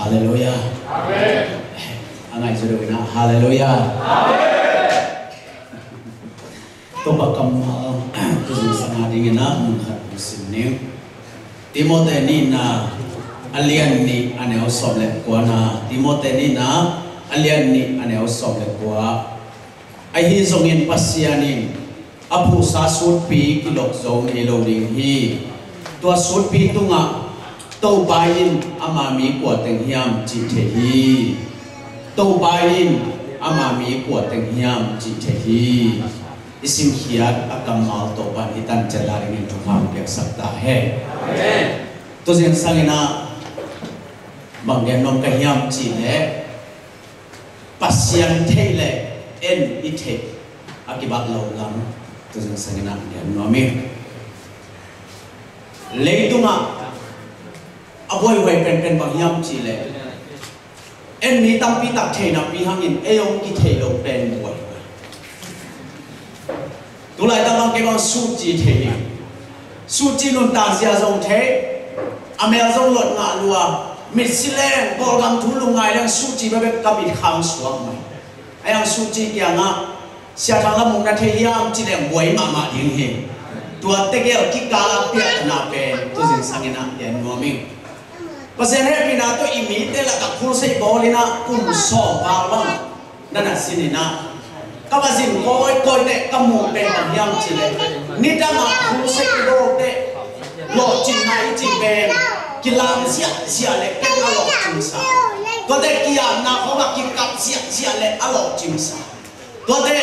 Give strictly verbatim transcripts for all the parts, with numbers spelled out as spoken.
Halleluiah. Amen. A ngaih zaw deuh in ah, halleluiah. Amen. Topa kammal tu zingsang a dingin ah mun khat hong sim ning. Timote nihna a lian nih a neu sawm le kuana. Timote nihna a lian nih a neu sawm le kua. Ahi zongin Pasian in a phuhsa sutpi kilok zo ngei lo ding hi. Tua sutpi tungah Topa in ama mi kua teng hiam cih thei hi. Topa in ama mi kua teng hiam cih thei hi. I simkhiat a kammal Topa in i tan ciat la dingin thupha hong piaksak ta hen. Amen. Tu zingsang in ah bang gen nuam ka hiam cih leh Pasian theih le en i theih a kibat lo lam tu zingsang in ah gen nuam ing. Leitungah a buaihuai penpen bang hiam cih leh en mi tampi tak theihna pi hangin ei hong kitheih lo pen buaihuai. Tulaitak bang kei bang suci thei hi. Suci nuntak zia zong thei. A mel zong lot ngah lua. Mitsi leng, Kawlgam thu lungngai leng suci bekbek ka mit khang suak mai. A yang suci kiangah Sia Thang Lam Mung na thei hiam ci leng buai mahmah ding hi. Tua tegel kikal a piakna pen tu zingsang in ah gen nuam ing. Pasian hehpihna tawh i mite lakah crusade bawl in ah kum sawm val bang na na sin in ah, ka va zin kawikawi teh ka muh pen bang hiam cih leh nidang ah crusade i bawl teh lawhcinna i cih pen kilam ziahziah leh ken a lawhcingsa. Tuate ki-apna khawngah kikap ziahziah leh a lawhcingsa. Tuate,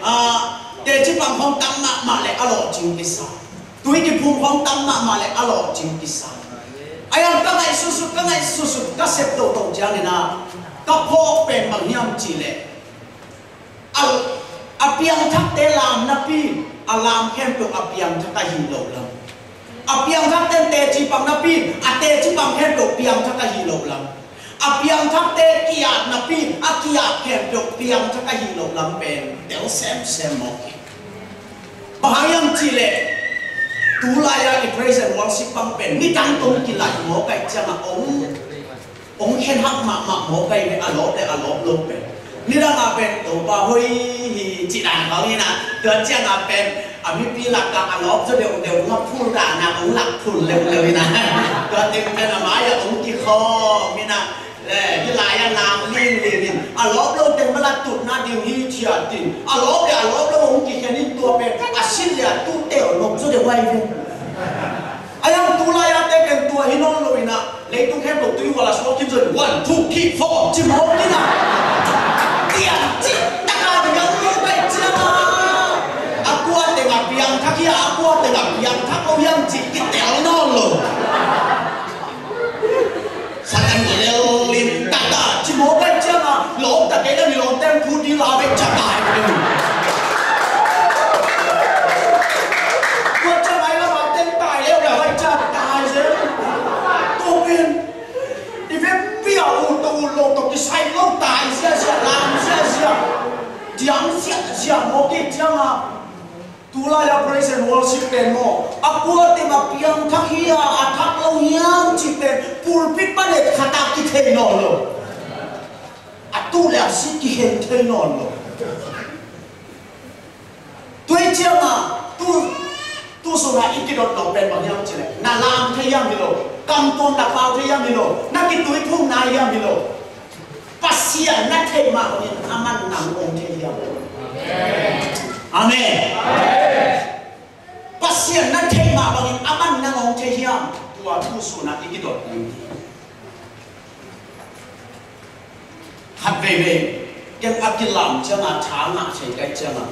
ah, teci pang khawng tam mahmah leh a lawhcing kisa. Tui kiphum khawng tam mahmah leh a lawhcing kisa. A yang ka ngaih suksuk, ka ngaih suksuk, ka sep toto ciangin ah ka phawk pen bang hiam cih leh a, a piangthakte lam napi a lam khempeuh a piangthak ahi lo lam. A piangthakte teci pang napi a teci pang khempeuh piangthak ahi lo lam. A piangthakte ki-ap napi a ki-ap khempeuh piangthak ahi lo lam pen tel semsem mawk hi. Bang hang hiam cih leh tulai-a i praise and worship bang pen nidang tawh kilaih mawk ahih ciangah ong, ong khen hak mahmah mawk ahih ve, a lawp le a lawp lo pen. Nidang a pen Topa hoih hi cih dan khawng hi na, tua ciangah pen a mipi lakah a lawp zaw deuhdeuh ngak phul dan a ong lak phul leuleu hi na. Tua teng pen a mai-ah ong kikhawm hi na. Le, hih lai-ah lam lingling in a lawp lo teng bala tutna ding hi thiat in a lawp le a lawp lo hong kikhen in tua pen a sin le a tu tel nop zaw deuh ahi ve. A yang tulai-a te pen tua hi nawn lo in ah leitung khempeuh tui hual a suak khin zaw in one, two, three, four ci mawk in ah tiang cih taka ding a ngai ciang a, a kua teng a piangthak hi a, a kua teng a piangthak lo hiam cih kitel nawn lo. Satan lel in tata ci mawk ahih ciangin lawm ta kei leh mi lawmte in phut ding la bek ciang tai. Tua ciang ai lam a teng tai leh bek ciang tai zel. Tua pen i vekpi a ut tawh ut lo tawh kisai lo tai ziahziah, lam ziahziah, diang ziahziah mawk ahih ciangin tulai-a praise and worship pen maw, a kua teng a piangthak hi a, a thak lo hiam cih pen pulpit panet khat ah kithei nawn lo. A tu le a si kikhen thei nawn lo. Tua ahih ciangin tu, tu sungah i kidot lo pen bang hiam cih leh na lam thei hiam hi lo, kam tuam na pau thei hiam hi lo, na kituiphumna hiam hi lo. Pasian na theih mah bangin aman nang hong thei hiam? Amen. Pasian na theih mah bangin aman nang hong thei hiam? Tua thu sunah i kidot ding hi. Khat veivei ken a kilam ciangin tha ngah thei ka hih ciangin,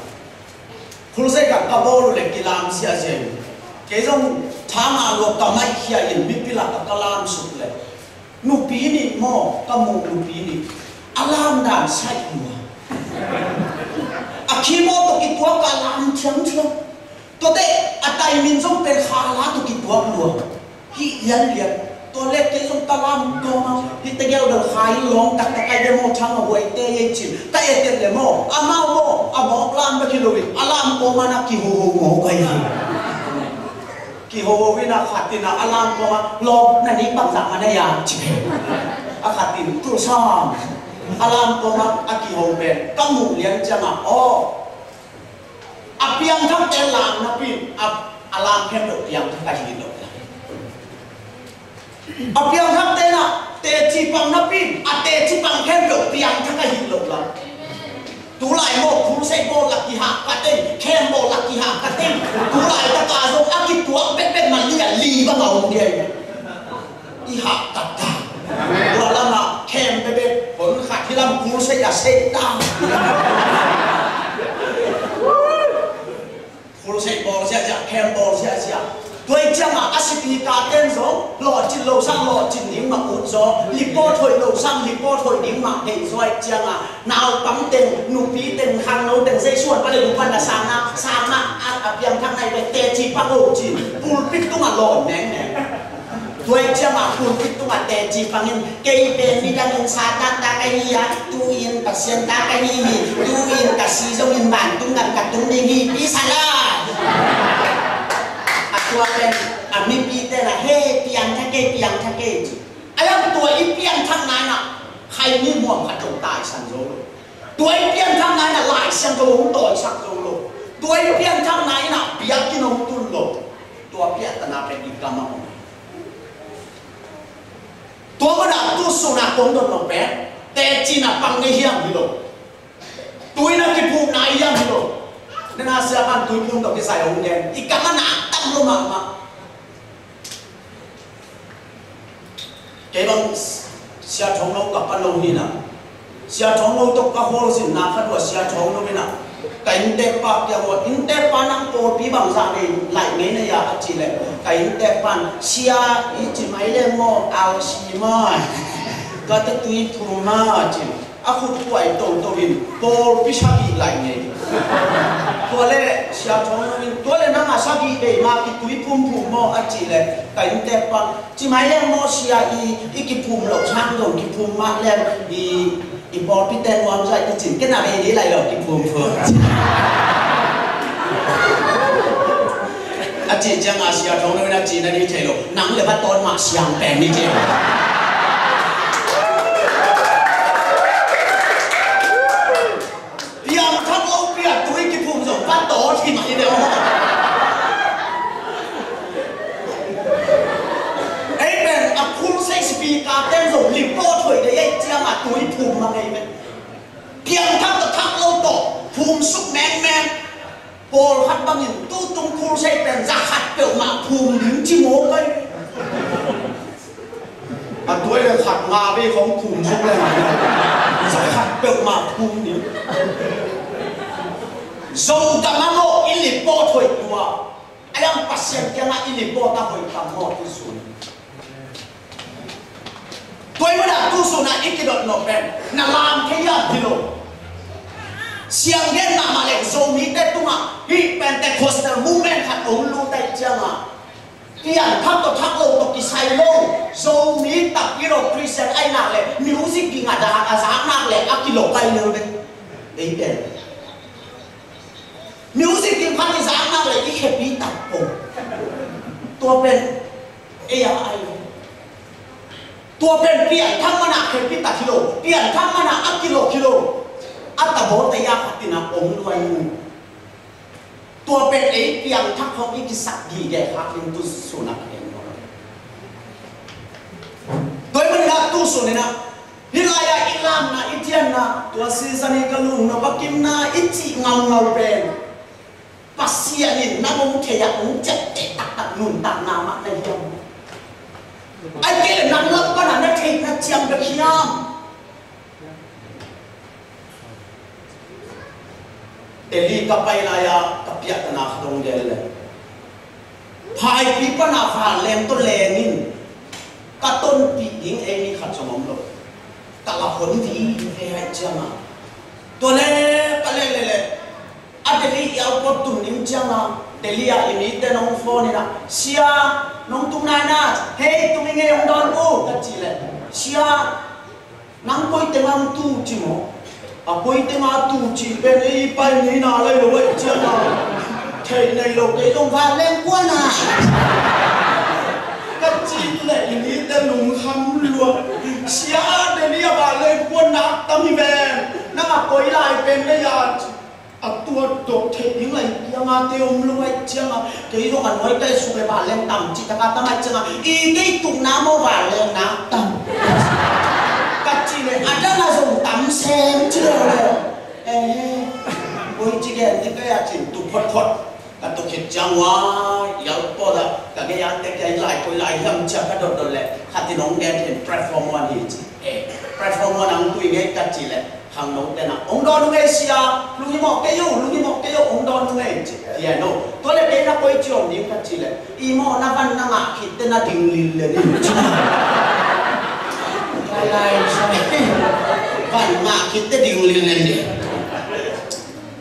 crusade khat ka bawl uh leh kilam ziahziah in, kei zong tha ngah lua ka maihkhia in mipi lakah ka lam suk leh nupi nih maw, ka muh nupi nih a lam dan saih lua. A keyboard tawh kituak a lam thiangthiang. Tuate a timing zong pen khala tawh kituak lua. Hih lianlian. Tua leh kei zong ka lam kawm a, hih tegel bel kha in lawng taktak ai ve maw, thang a huaite ei cin. Ka et et leh maw, amau maw a mawk lam bek hi lo in a lam kawm a na kihoho mawk ai hi. Kiho in a khat in a alarm kawm a, "Lawm, na nik bangzah mah na hia?" ci. A khat in, "Tul sawm." Alarm kawm a, a kiho pen ka muh lian ciang a, aw, a piangthakte lam napi in a, a lam khempeuh piangthak ahi lo. A piangthakte in a teci pang napi in a teci pang khempeuh piangthak ahi lo la. Tulai maw, crusade bawl lak kihah ka teng, camp bawl lak kihah ka teng. Tulai taka zong a kituak bekbek mah li a li bang a om dia. I hah tak ta. Tua lamah camp bekbek, hon khat hi lam crusade a sei ta. Crusade bawl ziahziah, camp bawl ziahziah. Tua ih ciangah a speaker ten zong lawhcin lo sang lawhcin ding mah ut zaw, report hoih lo sang report hoih ding mah deih zaw ih ciangah, naupang teng, nupi teng, khangno teng, zeisuan pale bupan na sangna, sangna a, a piangthak nai ve, teci pang o ci, pulpit tungah lawn mengmeng. Tua ih ciangah pulpit tungah teci pangin, "Kei pen midangin Satan ta ka hi a, tu-in Pasian ta ka hi hi, tu-in ka si zongin vantung gam ka tung ding hi, peace and love." A tua pen a mipite na, "He, piangthak e, piangthak e," ci. A iang tua i piangthakna in a khai mi muam khat zong taisan zo lo. Tua i piangthakna in a Lai Siangtho hong tawisak zo lo. Tua i piangthakna in a biakinn hong tun lo. Tua piahtana pen i kam a om. Tua mana tu suna kong dot lo pen teci na pang ngei hiam hi lo. Tui na kiphumna hiam hi lo. Nena sia pan tui phum tawh kisai hong gen. I kam a na tam lo mahmah. Kei bang Sia Thong Lo ka pan lo hi na. Sia Thong Lo tawh ka hawl zinna khat uh a Sia Thong Lo in a, ka inntekpa kiang uh a, "Inntekpa, nang pawlpi bangzah bei laih ngei na hia?" a cih leh, ka inntekpa in, "Sia, i ci mai leng maw, au si maw, ka te tui phum maw," a ci. A khut kuai toto in pawlpi sagih laih ngei. Tua leh Sia Thong Lo in, "Tua leh nang a sagih bei ma kitui phumphum maw?" a cih leh, ka inntekpa in, "Ci mai leng maw Sia, i, i kiphum loh sang zong kiphum mah leng i, i pawlpite nuam zah i cin kei na bei dih lai lo kiphum phum," a cih ciangah Sia Thong Lo in a cih na dih thei lo, "Nang le va tawn mah siang pen ni," ci. Piangthak lopi a tui kiphum zong va tawn hi mah hi deuh. Ei pen a khul sei speaker ten zong report hoih dei ei ciang a tui phum mah ei pen. Piangthak tawh thak lo tawh phum suk mengmeng. Pawlkhat bangin tutung khul sei pen za khat peuhmah phum ding ci maw kai. A tuai le khat nga vei khong phum suk le nga. Za khat peuhmah phum ding. Zogam a maw i report hoih tua. A iang Pasian kiangah i report a hoih tam maw tu sun. Tua i mana tu suna i kidot nop pen na lam khe iam hi lo. Siang gen mahmah le Zomite tungah hih Pentecostal movement khat ong lut ai ciangah, piangthak tawh thak lo tawh kisai lo Zomi takpi lo Christian ai nak le music ging a dak a zak nak le a kilok ai lo ve. Ei pen music ging khat i zak nak le i khepi tak pong. Tua pen ei a ai lo. Tua pen piangthak mana khepi tak hi lo, piangthak mana a kilok hi lo. A tabawte a khatin a ong luai mu. Tua pen ei piangthak khawng i kisak gige kha in tu sun a ka en lo. Tua i manin a tu sun in a, hih lai-ah i lamna i tianna, tua season i ka lungna va kimna i cih ngaungau pen Pasian in nang hong thei-ah hong ciapteh taktak nuntakna mah na hiam? Ai kei le nang lam pana na theihna ciang bek hiam? Delhi ka pai lai-a ka piahtana khat hong gen leh, phaipi pana vanleng tawh leng in ka tonpih ding ei mi khat zong om lo. Ka la hon vive hai cianga, tua le ka le le le a Delhi airport tum ding cianga, Delhi a i mite nong phone in a, "Sia, nong tum nai na, hei, tum i ngei hong dawn uh," ka ci leh, "Sia, nang koi teng a tu ci maw?" A koi teng a tu ci pen ei pai ni na lai lo vai ciang a. Theih nei lo, kei zong vanleng kuan a, ka cih leh i nite lungkham lua. Sia, Delhi ah vanleng kuan nak tam hi ven. Nang a koi lai pen lei a, a tuat dok theih ding lai kiang a te om lo ahih ciang a, kei zong a nuai kai suk leh vanleng tam cih tak a tam ahih ciang a, i kei tukna maw vanleng nak tam, ka cih leh a dang a zong tam sem ci lo leh. Eh, koi ci gen ding kei a cin tu photphot. Ka tuk khit ciang ua, Airport ah ka gei a tek a, i lai koi lai hiam ci a ka dotdot leh, khat in hong gen hi, platform one hi ci. Eh, platform one ah hong tui ngei ka cih leh, khangno ten ah, hong dawn uh ngei sia, lunghimawh kei uh, lunghimawh kei uh, hong dawn uh ngei ci. Hi a no. Tua leh kei na koi ci om ding ka cih leh, i maw na van na ngah khit teh na ding lillen in ci. Lai lai sa. Van ngah khit teh ding lillen in.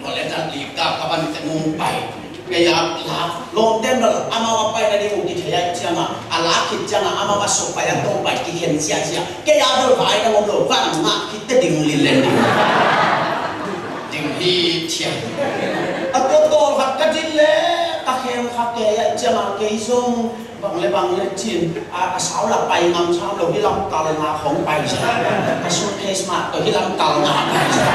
Tua leh ka lik ka, ka van teh nong pai. Kei a la, lawmte in bel amau a pai nading uh kithei ahih ciang a, a la khit ciang a amau a suk pai a tawh pai kikhen ziahziah. Kei a bel vai dang om lo, van ngah khit teh ding lillen ding. Ding hi thiam. A tua tawlkhat ka din leh ka khem kha kei ahih ciang a, kei zong bang le bang le cin, a, a sau la pai ngam sam lo, hih lam kal nga khong pai sa. A suitcase mah tawh hih lam kal nga pai sa.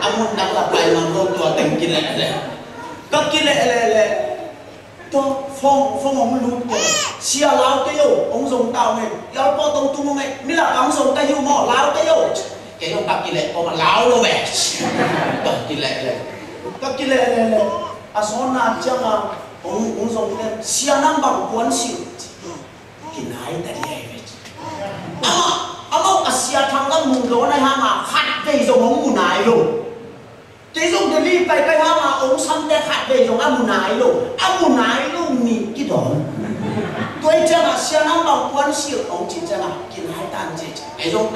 A mun dang la pai ngam lo, tua teng kileh leh. Ka kileh leh leh. Tua phone, phone hong lut ko. Sia, lau kei o, hong zong ta o ngei. Airport hong tung o ngei. Mi lak hong zong ka hi uh maw, lau kei o. Kei zong ka kileh ko mah, lau lo ve. Ka kileh leh. Ka kileh leh leh. A sawnna ciang a, hong, hong zong ten. Sia, nang bang kuan si. Kinai ta ding hi ve. Amah, amah a sia thang lam mu lo na hang a, khat vei zong hong mu nai lo. Kei zong Delhi pai pai hang a, hong samte khat vei zong a mu nai lo. A mu nai lo ni kidawn. Tua hi ciang a, sia, nang bang kuan si, hong ci ciang a, kinai ta ci. Kei zong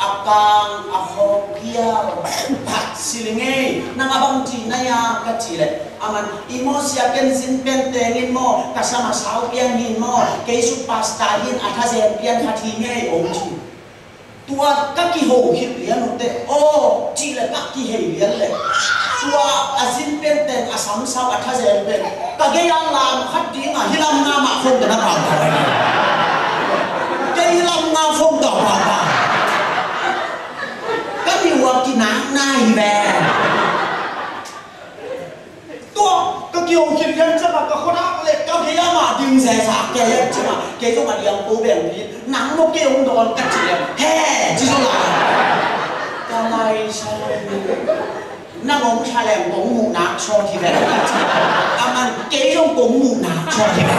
a kang a khawk gial phat si leng ei, nang a bang ci na hia ka cih leh, aman, i maw sia, ken Zin pen teng in maw, ka sam a sau pian hi in maw, kei su pastor hi in a thazen pian khat hi ngei, hong ci. Tua ka kiho khit lian uh teh, aw cih leh ka kihei lian leh, tua a Zin pen teng a sam sau a thazen pen ka gei a lam khat ding a, hih lam nga mah phone ka na pau pau. Kei hih lam nga phone ka pau pau. Ka ni ua kinak nai ve. Tua ka kiong khin lian ciang a, ka khuanak leh ka gei a mah ding zesa kei a ciang a, kei zong a liang ko beng hi, nang maw kei hong dawn ka ci leh, he ci zo la. Ka lai sa lai. Nang hong tha leng kong muhnak sawt hi ve. Aman kei zong kong muhnak sawt hi ve.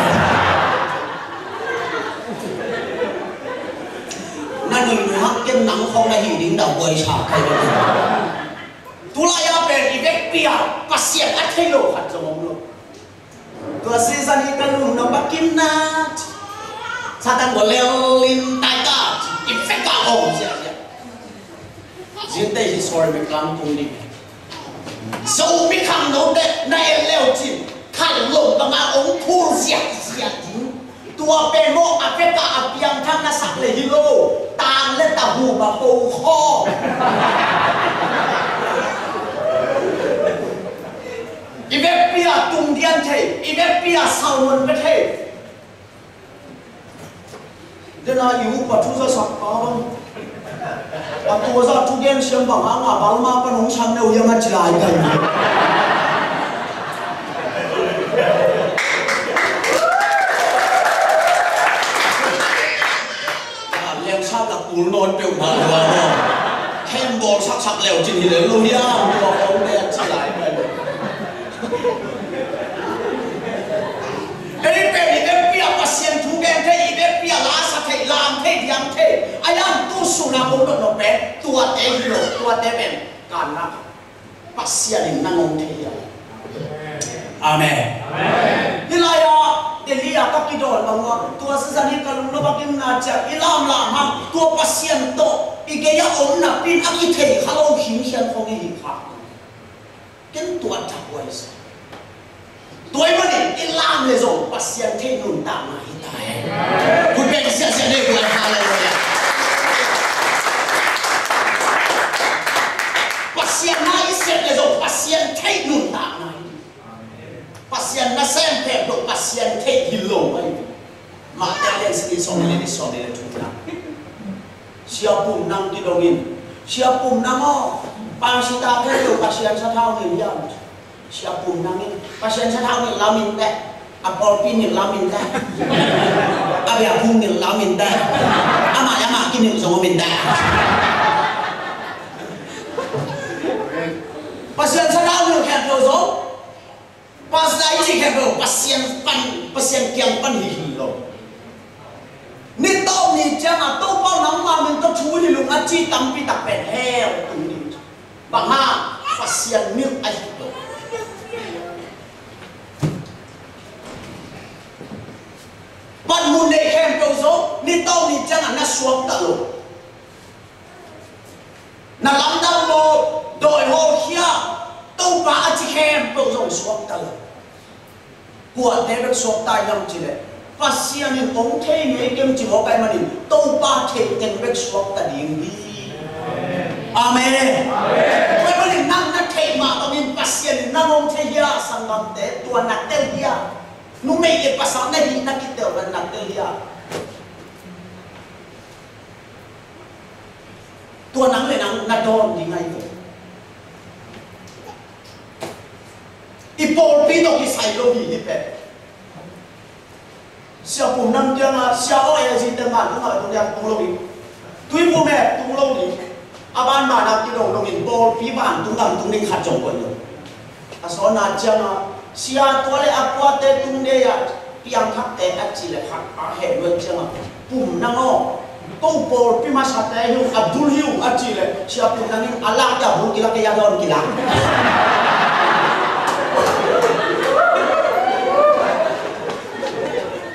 Na nuih nuih hang ken nang khong na hi ding dau buai sa kai ve. Tulai a pen i vekpi a Pasian a thei lo khat zong om lo. Tua season hi ka lum no bakim na. Satan ko lel in tai ta. I vek a om sia sia. Zinte hi sorry mi kang tung ding. Zomi khangnote na en leu cin, khanlom banga ong phul ziahziah ding. Tua pen maw a veka a piangthak na sak le hi lo, tang le ta hu ma ko khaw. I vekpi a tung dian thei, i vekpi a salmon pe thei. Dena i upa thu zasak pa bang. A tua za thu gen siam bang hanga Burma pan hong sam neu hiam a ci lai kai. Lengsa tak kul nawn peuhmah lua maw. Khem bawl saksak leu cin hi lel lo hiam tua hong ne a ci lai kai. Ei pen i vekpi a Pasian thu gen thei, i vekpi a la sa thei, lam thei, diam thei. A yang tu suna kong dot nop pen tuate hi lo, tuate pen kanna Pasian in na ngong thei hi a. Amen. Hi lai a Delhi a ka kidawn bang ua, tua season hi ka lunglo bakin na ciah i lamlam hang, tua Pasian tawh i gei a om napi in a kithei kha lo khinkhian khong i hi kha. Ken tua tak huai sa. Tua ahih manin i lam le zong Pasian theih nuntakna hi ta hen. Khut beng siasia le huai, halleluiah. Pasian na i sep le zong Pasian theih nuntakna hi. sem khempeuh Pasian theih hi lo ahi. Mate lian sagih sawm le li, sawm le thumna. Sia Pum Nang kidongin, Sia Pum Nang aw, pastor khempeuh Pasian sathau ngil hiam? Sia Pum Nang in, Pasian sathau ngil lam inteh, a pawlpi ngil lam inteh, a biakbuk ngil lam inteh, amah le amah kinilh zong om inteh. Pasian sathau ngil khempeuh zong, pastor i cih khempeuh Pasian pan, Pasian kiang pan hi hi lo. Ni tawp ni ciangah Topa nangma min tawh thu hi lung a ci tampi tak pen hell tung ding. Bang hang? Pasian milh ahi lo. Panmun nei khempeuh zong ni tawp ni ciangah na suakta lo. Na lamdang maw, dawi hawlkhia, Topa a ci khempeuh zong suakta lo. Kuate bek suakta hiam cih leh, Pasian in hong thei ngei kem cih mawk ahih manin Topa theih teng bek suakta ding hi. Amen. Tua ahih manin nang na theih mah bangin Pasian in nang hong thei hia, sanggamte, tua na tel hia? Numei le pasal na hih na kitel na tel hia? Tua nang le nang na dawn ding ahi ve. I pawlpi tawh kisai lo hi hi pen. Sia Pum Nang kiangah, sia aw, e, zite man tung a tung diam tung lo hi. Tuiphum e tung lo hi. A ban man a kidong dongin pawlpi ban tung dam tung ding khat zong koih lo. A sawna ciangah, sia, tua le a kuate tung dei a, piangthakte a ci le khat a heh luat ciangah, Pum Nang aw, ko pawlpi masate hi uh, a bul hi uh a ci le, sia Pum Nang in a lak a bul kilak, kei a dawn kilak.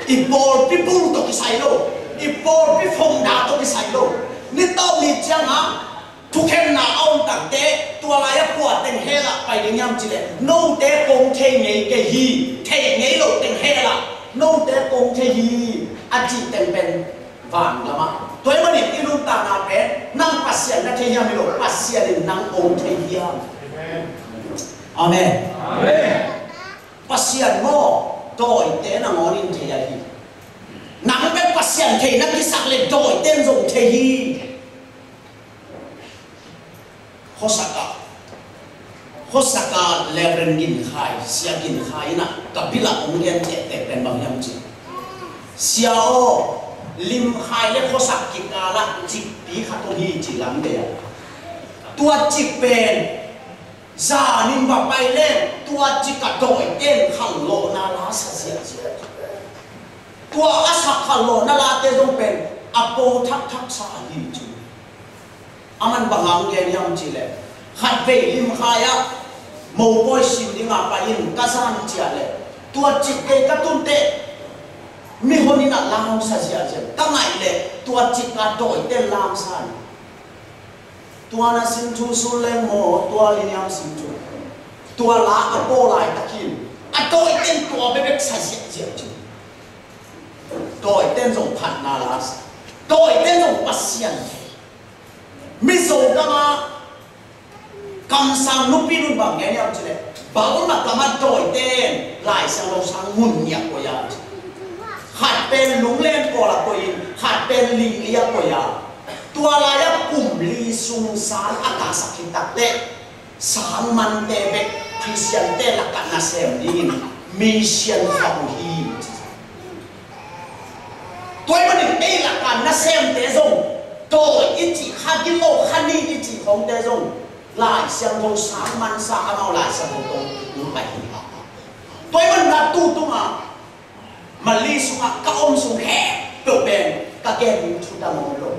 I pawlpi bul tawh kisai lo, i pawlpi founder tawh kisai lo. Ni tawp ni ciangah thukhenna a om takte, tua lai-ah kua teng hell ah pai ding hiam cih leh, note kong thei ngei kei hi, thei ngei lo teng hell ah, note kong thei hi, a cih teng pen van lam ah. Tua ahih manin i nuntakna pen nang Pasian na thei hiam hi lo, Pasian in nang hong thei hiam? Amen. Amen. Pasian maw, dawite nangawn in thei ahi. Nang bek Pasian thei na kisak leh dawite in zong thei hi. Khuasak ah, khuasak ah Reverend Gin Khai, Sia Gin Khai in ah ka bil ah hong gen tehte pen bang hiam cih, sia aw, lim khai le khuasak kikal ah cikpi khat om hi ci lam te ah. Tua cik pen zan in va pai leng tua cik ah dawite in khallawhna la sa ziahziah. Tua a sak khallawhna late zong pen a po thakthak sa hi ci. A man bang hang gen hiam cih leh, khatvei lim khai ah mopawi sim ding a pai in ka zan ciah leh, tua cik kei ka tun teh mihon in ah lam sa ziahziah. Ka ngaih leh tua cik ah dawite in lam sa hi. Tua na sim thu sun leng maw, tua liniam sim thu. Tua la a po laitakin a dawite in tua bekbek sa ziahziah ci. Dawite in zong phatna la sa. Dawite in zong Pasian. Mizo gam ah kamsang nupi nun bang ngen hiam cih leh, Burma gam ah dawite in Lai Siangtho sang mun nih ah koih a, khat pen Lunglen pawl ah koih in, khat pen Lingli ah koih a. Tua lai-ah kum li sung sang a kahsak khit takteh, sang mante bek Khristiante lakah nasem dingin mission khawng hi. Tua ahih manin ei lakah nasemte zong, dawi i cih kha gilo kha nih i cih khawngte zong Lai Siangtho sang mansa, amau Lai Siangtho tawh hong pai hi. Tua ahih manin a tu tungah Mali sungah ka om sung khempeuh pen ka gen ding thu dang om lo.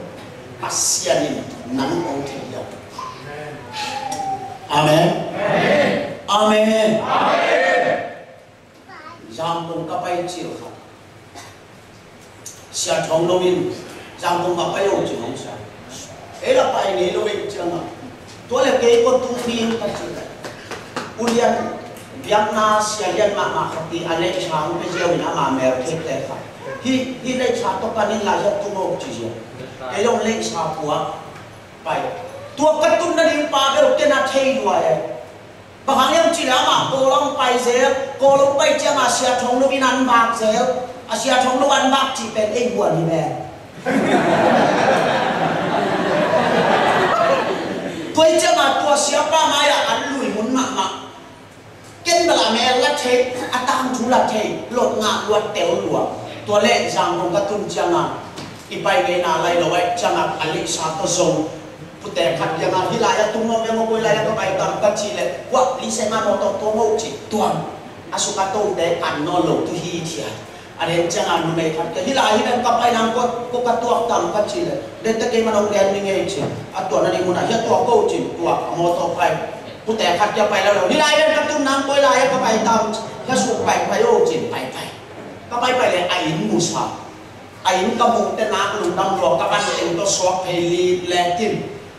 Pasian in nang hong thei lo. Amen. Amen. Zangkong ka pai cil khat, Sia Thawng Lo in, Zangkong ka pai o cil hong sia. Ei la pai ngei lo ei ciangah, tua le kei kua tung ding ka cih leh, U Lian, biakna sia lian mahmah khat i a leitha hong pia ziau in ama mel theite kha, hih, hih leitha tawh panin la ziau tung o ci ziau. Kei zong leitha pua pai. Tua ka tun nading pa bel ken a thei lua e. Bang hang hiam cih leh amah Kawlong pai zel, Kawlong pai ciangah Sia Thong Lo in an vak zel. A Sia Thong Lo an vak cih pen ei huan hi ve. Tua hi ciangah tua siapa mai-ah an lui hun mahmah. Ken bel a mel la thei, a tangthu la thei, lot ngah luat tel lua. Tua leh Zangkong ka tun ciangah i pai ngeina lai lo ahih ciangah a leisa tawh zong pute khat kiangah, hih lai-ah tung nuam ve maw, koi lai-ah ka pai tam ka cih leh, kuah li seng a mawtaw tawh mawh cih tuam. A suk a tote kan nawn lo tu hi thiat. A den ciangah numei khat kiang, hih lai hi ven ka pai nang kua, kua ka tuak tam ka cih leh, den teh keimah nong den ning ei ci. A tuahna ding munah hiah tuak ko cin, tuak a mawtaw pai. Pute khat kiang pai lo lo, hih lai ven ka tun nang koi lai-ah ka pai tam, hiah suk pai pai o cin, pai pai. Ka pai pai leh a inn musa. A inn ka muh teh nak lungdam lua, ka van teng tawh suak phei lit le tin.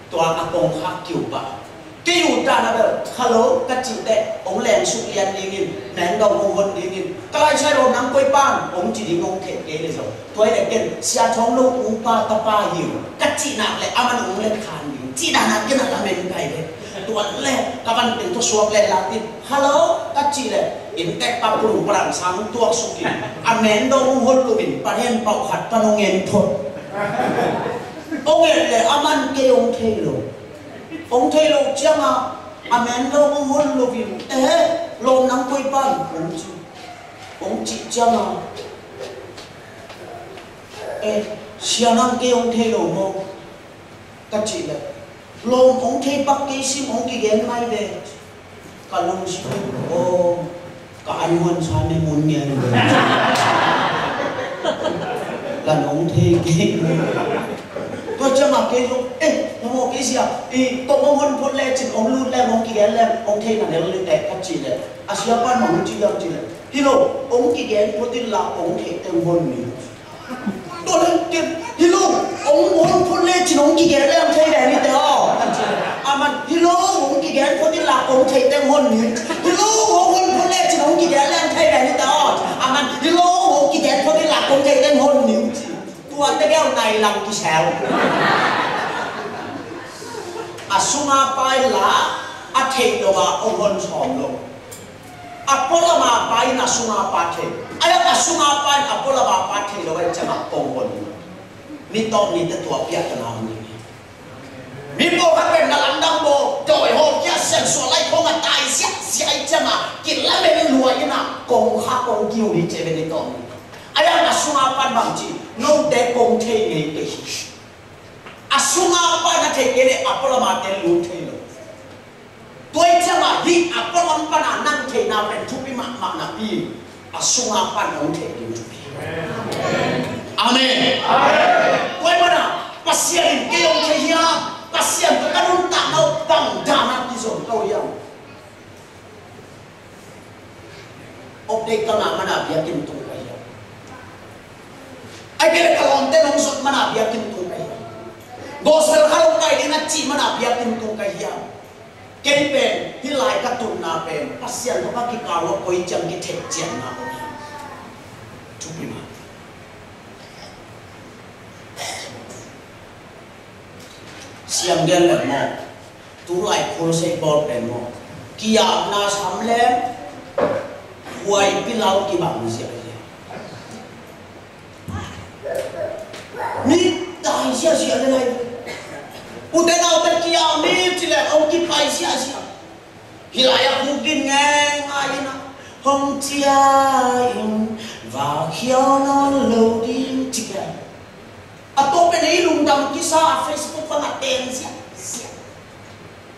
Tua a kongkhak kiu pah. Kei u ta na bel, hello, ka cih teh, hong leng suk lian dingin, mendong hong hon dingin. Ka lai sai lo nang koi pan, hong ci ding hong theih kei leh zong. Tua hi leh ken, Sia Thong Lo upa tapa hi uh. Ka cih nak leh, aman hong let khan ding. Cih dan a ken a lamen kai leh. Tua leh, ka van teng tawh suak leh lak in. Hello, ka cih leh. Inn tek pa pulung palang sang tuak suk in. A mendong hong hon lo in, pa hen pau khat pan hong en thot. Hong en leh, aman kei hong thei lo. Hong thei lo ciangah, a men lo hong hon lo in, eh, lawm nang koi pan, hong ci. Hong cih ciangah, eh, sia nang kei hong thei lo maw? Ka cih leh, lawm hong thei pak kei sim hong kigen mai ve. Ka lungsim, aw, ka an huan sa ne mun ngen. Lan hong thei kei. Tua ciangah kei zong, eh, na maw kei sia, i, tong hong hon phot lecin, hong lut leng, hong kigen leng, hong thei na lel lite ka cih leh. A sia pan mah hong ci hiam cih leh. Hi lo, hong kigen phot in la, hong thei teng hon ni. Tua leh ken, hi lo, hong, hong phot lecin hong kigen leng thei ve ni te aw. Aman, hi lo, hong kigen phot in la hong thei teng hon ni. Hi lo, hong, hong phot lecin hong kigen leng thei ve ni te aw. Aman, hi lo, hong kigen phot in la hong thei teng hon ni. Tua tegel nai lang kisel. A sunga pai la, a theih lo a, hong hon sawm lo. A pualama pa in a sunga pa thei. A lak a sunga pa in a pualama pa thei lo a i ciangah kong hon. Ni tawh ni te tua piak ka na hong ni. Mi pawlkhat pen na lamdang baw, dawi haw kia sian suah lai khong a tai ziahziah i ciangah kilamen lua in a kong kha kong kiu ni ce ve ni tawh ni. A lak a sunga pa in bang ci, note kong thei ngei kei hi. A sunga pa in a thei kei leh a pualama te lut thei lo. Tua i ciangah hih a pualam pana nang theihna pen thupi mahmah napi, a sunga pan hong theih ding thupi. Amen. Tua i mana Pasian in kei hong thei hiam? Pasian tawh ka nuntakna uh bang dan a kizom ka uh hiam? Update ka ngah mana biakinn tung ka hiam? Ai kei le ka lawmte nong zot mana biakinn tung ka hiam? Gospel kha lo pai ding a cih mana biakinn tung ka hiam? Kei pen hih lai ka tunna pen Pasian tawh ka kikal lo koi ciang kithei cianna ko hi. Thupi mah. Siam gen leng maw, tulai khualsei bawl pen maw, kiapna sam leng huai pilal kibang ziahziah. Mi tai ziahziah le lai. Ute naute kiau ni ci leng hong kipai ziahziah. Hih lai-ah khukin ngeingai in ah hong cia in vakhiau nawn lo ding ci kei. A tawpin ei lungdam kisa a Facebook bangah teng ziahziah.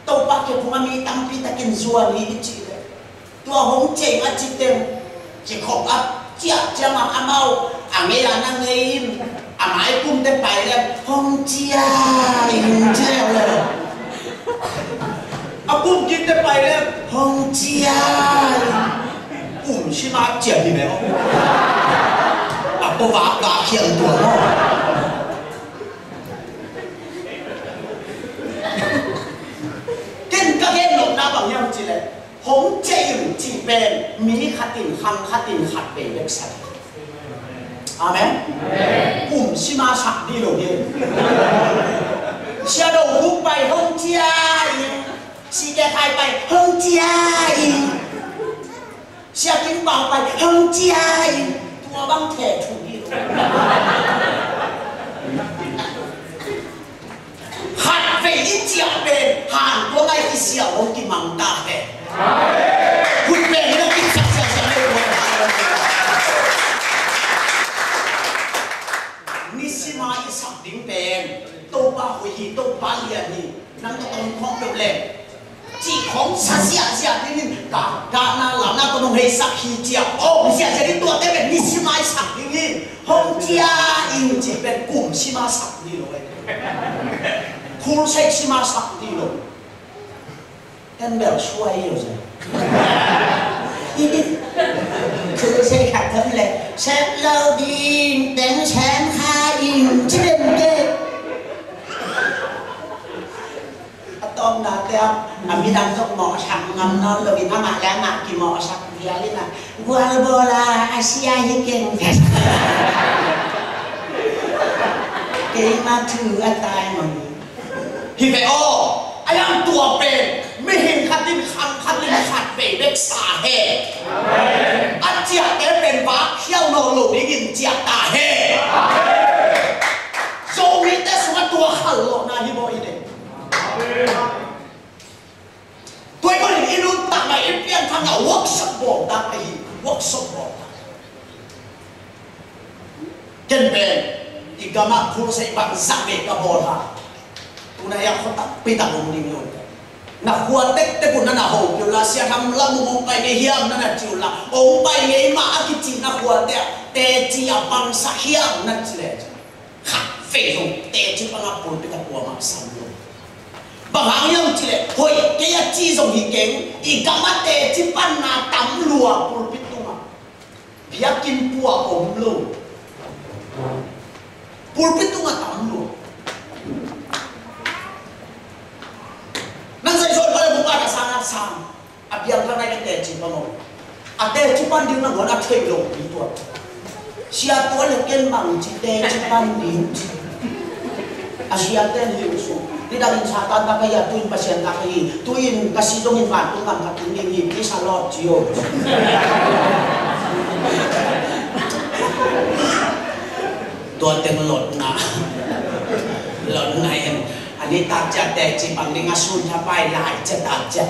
Topa kiphung a mi tampi takin zuan hi i cih leh, tua hong ceng a cih teng kikhop a ciah ciangah amau a ngei a na ngei in, a maikumte pai leng hong cia in cia leh, a kumkipte pai leng hong cia in. Kum sima cia hi meh aw. A ko vak vak khian tua maw. Ken ka gen nopna bang hiam cih leh, hong cia in cih pen mi khat in khang khat in khat bei bek sa hi. Amen. Kum sima sak dih lo hi. Sia Do Khuk pai hong cia in, Site Khai pai hong cia Pai hong cia in tua bang theh thu hi lo. Khat vei i ciah pen han tua ngai i siah hong kimang ta he. Hun pen hi lo kicak siah siah le tua. Nisima i sak ding pen Topa hoih hi, Topa lian hi. Nang ka tong khong peuh leng cih khong sa ziahziah dingin ka gahna lamna ka nong heisak hi ciah om ziahziah ding tuate pen nisima i sak dingin hong cia in cih pen kum sima sak ni lo e. Khul sei sima sak ni lo. Kan bel suai lo se. Khul sei khat tham le sem lo ding teng sem kha in ci den ke. A tawpna te ah a midang zong mawhsak ngam nawn loin amah le amah kimawhsak vial in a gualbawl a a sia hi keng. Keima thu a tai mawh hi. Hi ve aw, a yang tua pen mihing khat in khang khat in khat vei bek sa he. A ciahte pen vak khial nawn lo dingin ciah ta he. Zomite sungah tua khalawhna hi baw i nei. Tua ahih manin i nuntakna i pianthakna workshop bawltak ahi, workshop bawltak. Ken pen i gamah khul sei bangzah vei ka bawl ha. Tuna hiah khuatak pitak om ding lo. Na khua tektek un na na ho kei uh la, Sia Tham lam uh hong pai ngei hiam na na ci uh la, hong pai ngei mah a kicihna khuate ah teci a pangsak hiam na ci leh, khat vei zong teci panga pulpit a kuamah sam lo. Bang hang hiam cih leh hoih kei a ci zong hi keng, i gamah teci panna tam lua pulpit tungah. Biakinn pua om lo. Pulpit tungah tam lua. Nan zai zawl pale bung a ka sang a sang. A biang ka nai ka teci pan om. A teci pan ding nangawn a thei lo pi tua. Sia tua le ken bang ci teci pan ding ci. A sia ten hi usu. Nidangin Satan ta ka hi a, tuin Pasian ta ka hi. Tuin ka si dongin vantung gam ka tung ding hi. Praise the Lord ci o. Tua teng lotna. Lotna in. A nitak ciat teci pan ding a sun thapai lai ciat tak ciat.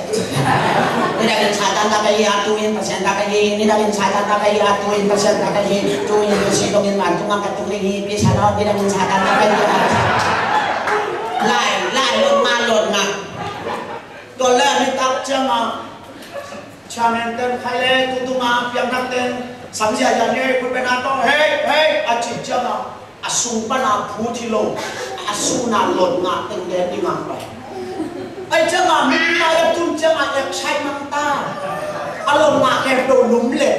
Nidangin Satan ta ka hi a, tuin Pasian ta ka hi. Nidangin Satan ta ka hi a, tuin Pasian ta ka hi. Tuin ka si dongin vantung gam ka tung ding hi. Praise the Lord. Nidangin Satan ta ka hi a. Lai, lai, lotna, lotna. Tua le a nitak ciang a chairman ten khai le tutung a piangthak ten samzia zia ni khut pen a tawh hei hei a cih ciang a, a sung pan a phut hi lo, a sung a lotna teng den ding a pai. Ai ciang a mi pai a tun ciang a excite mang ta, a lotna khem do lum le.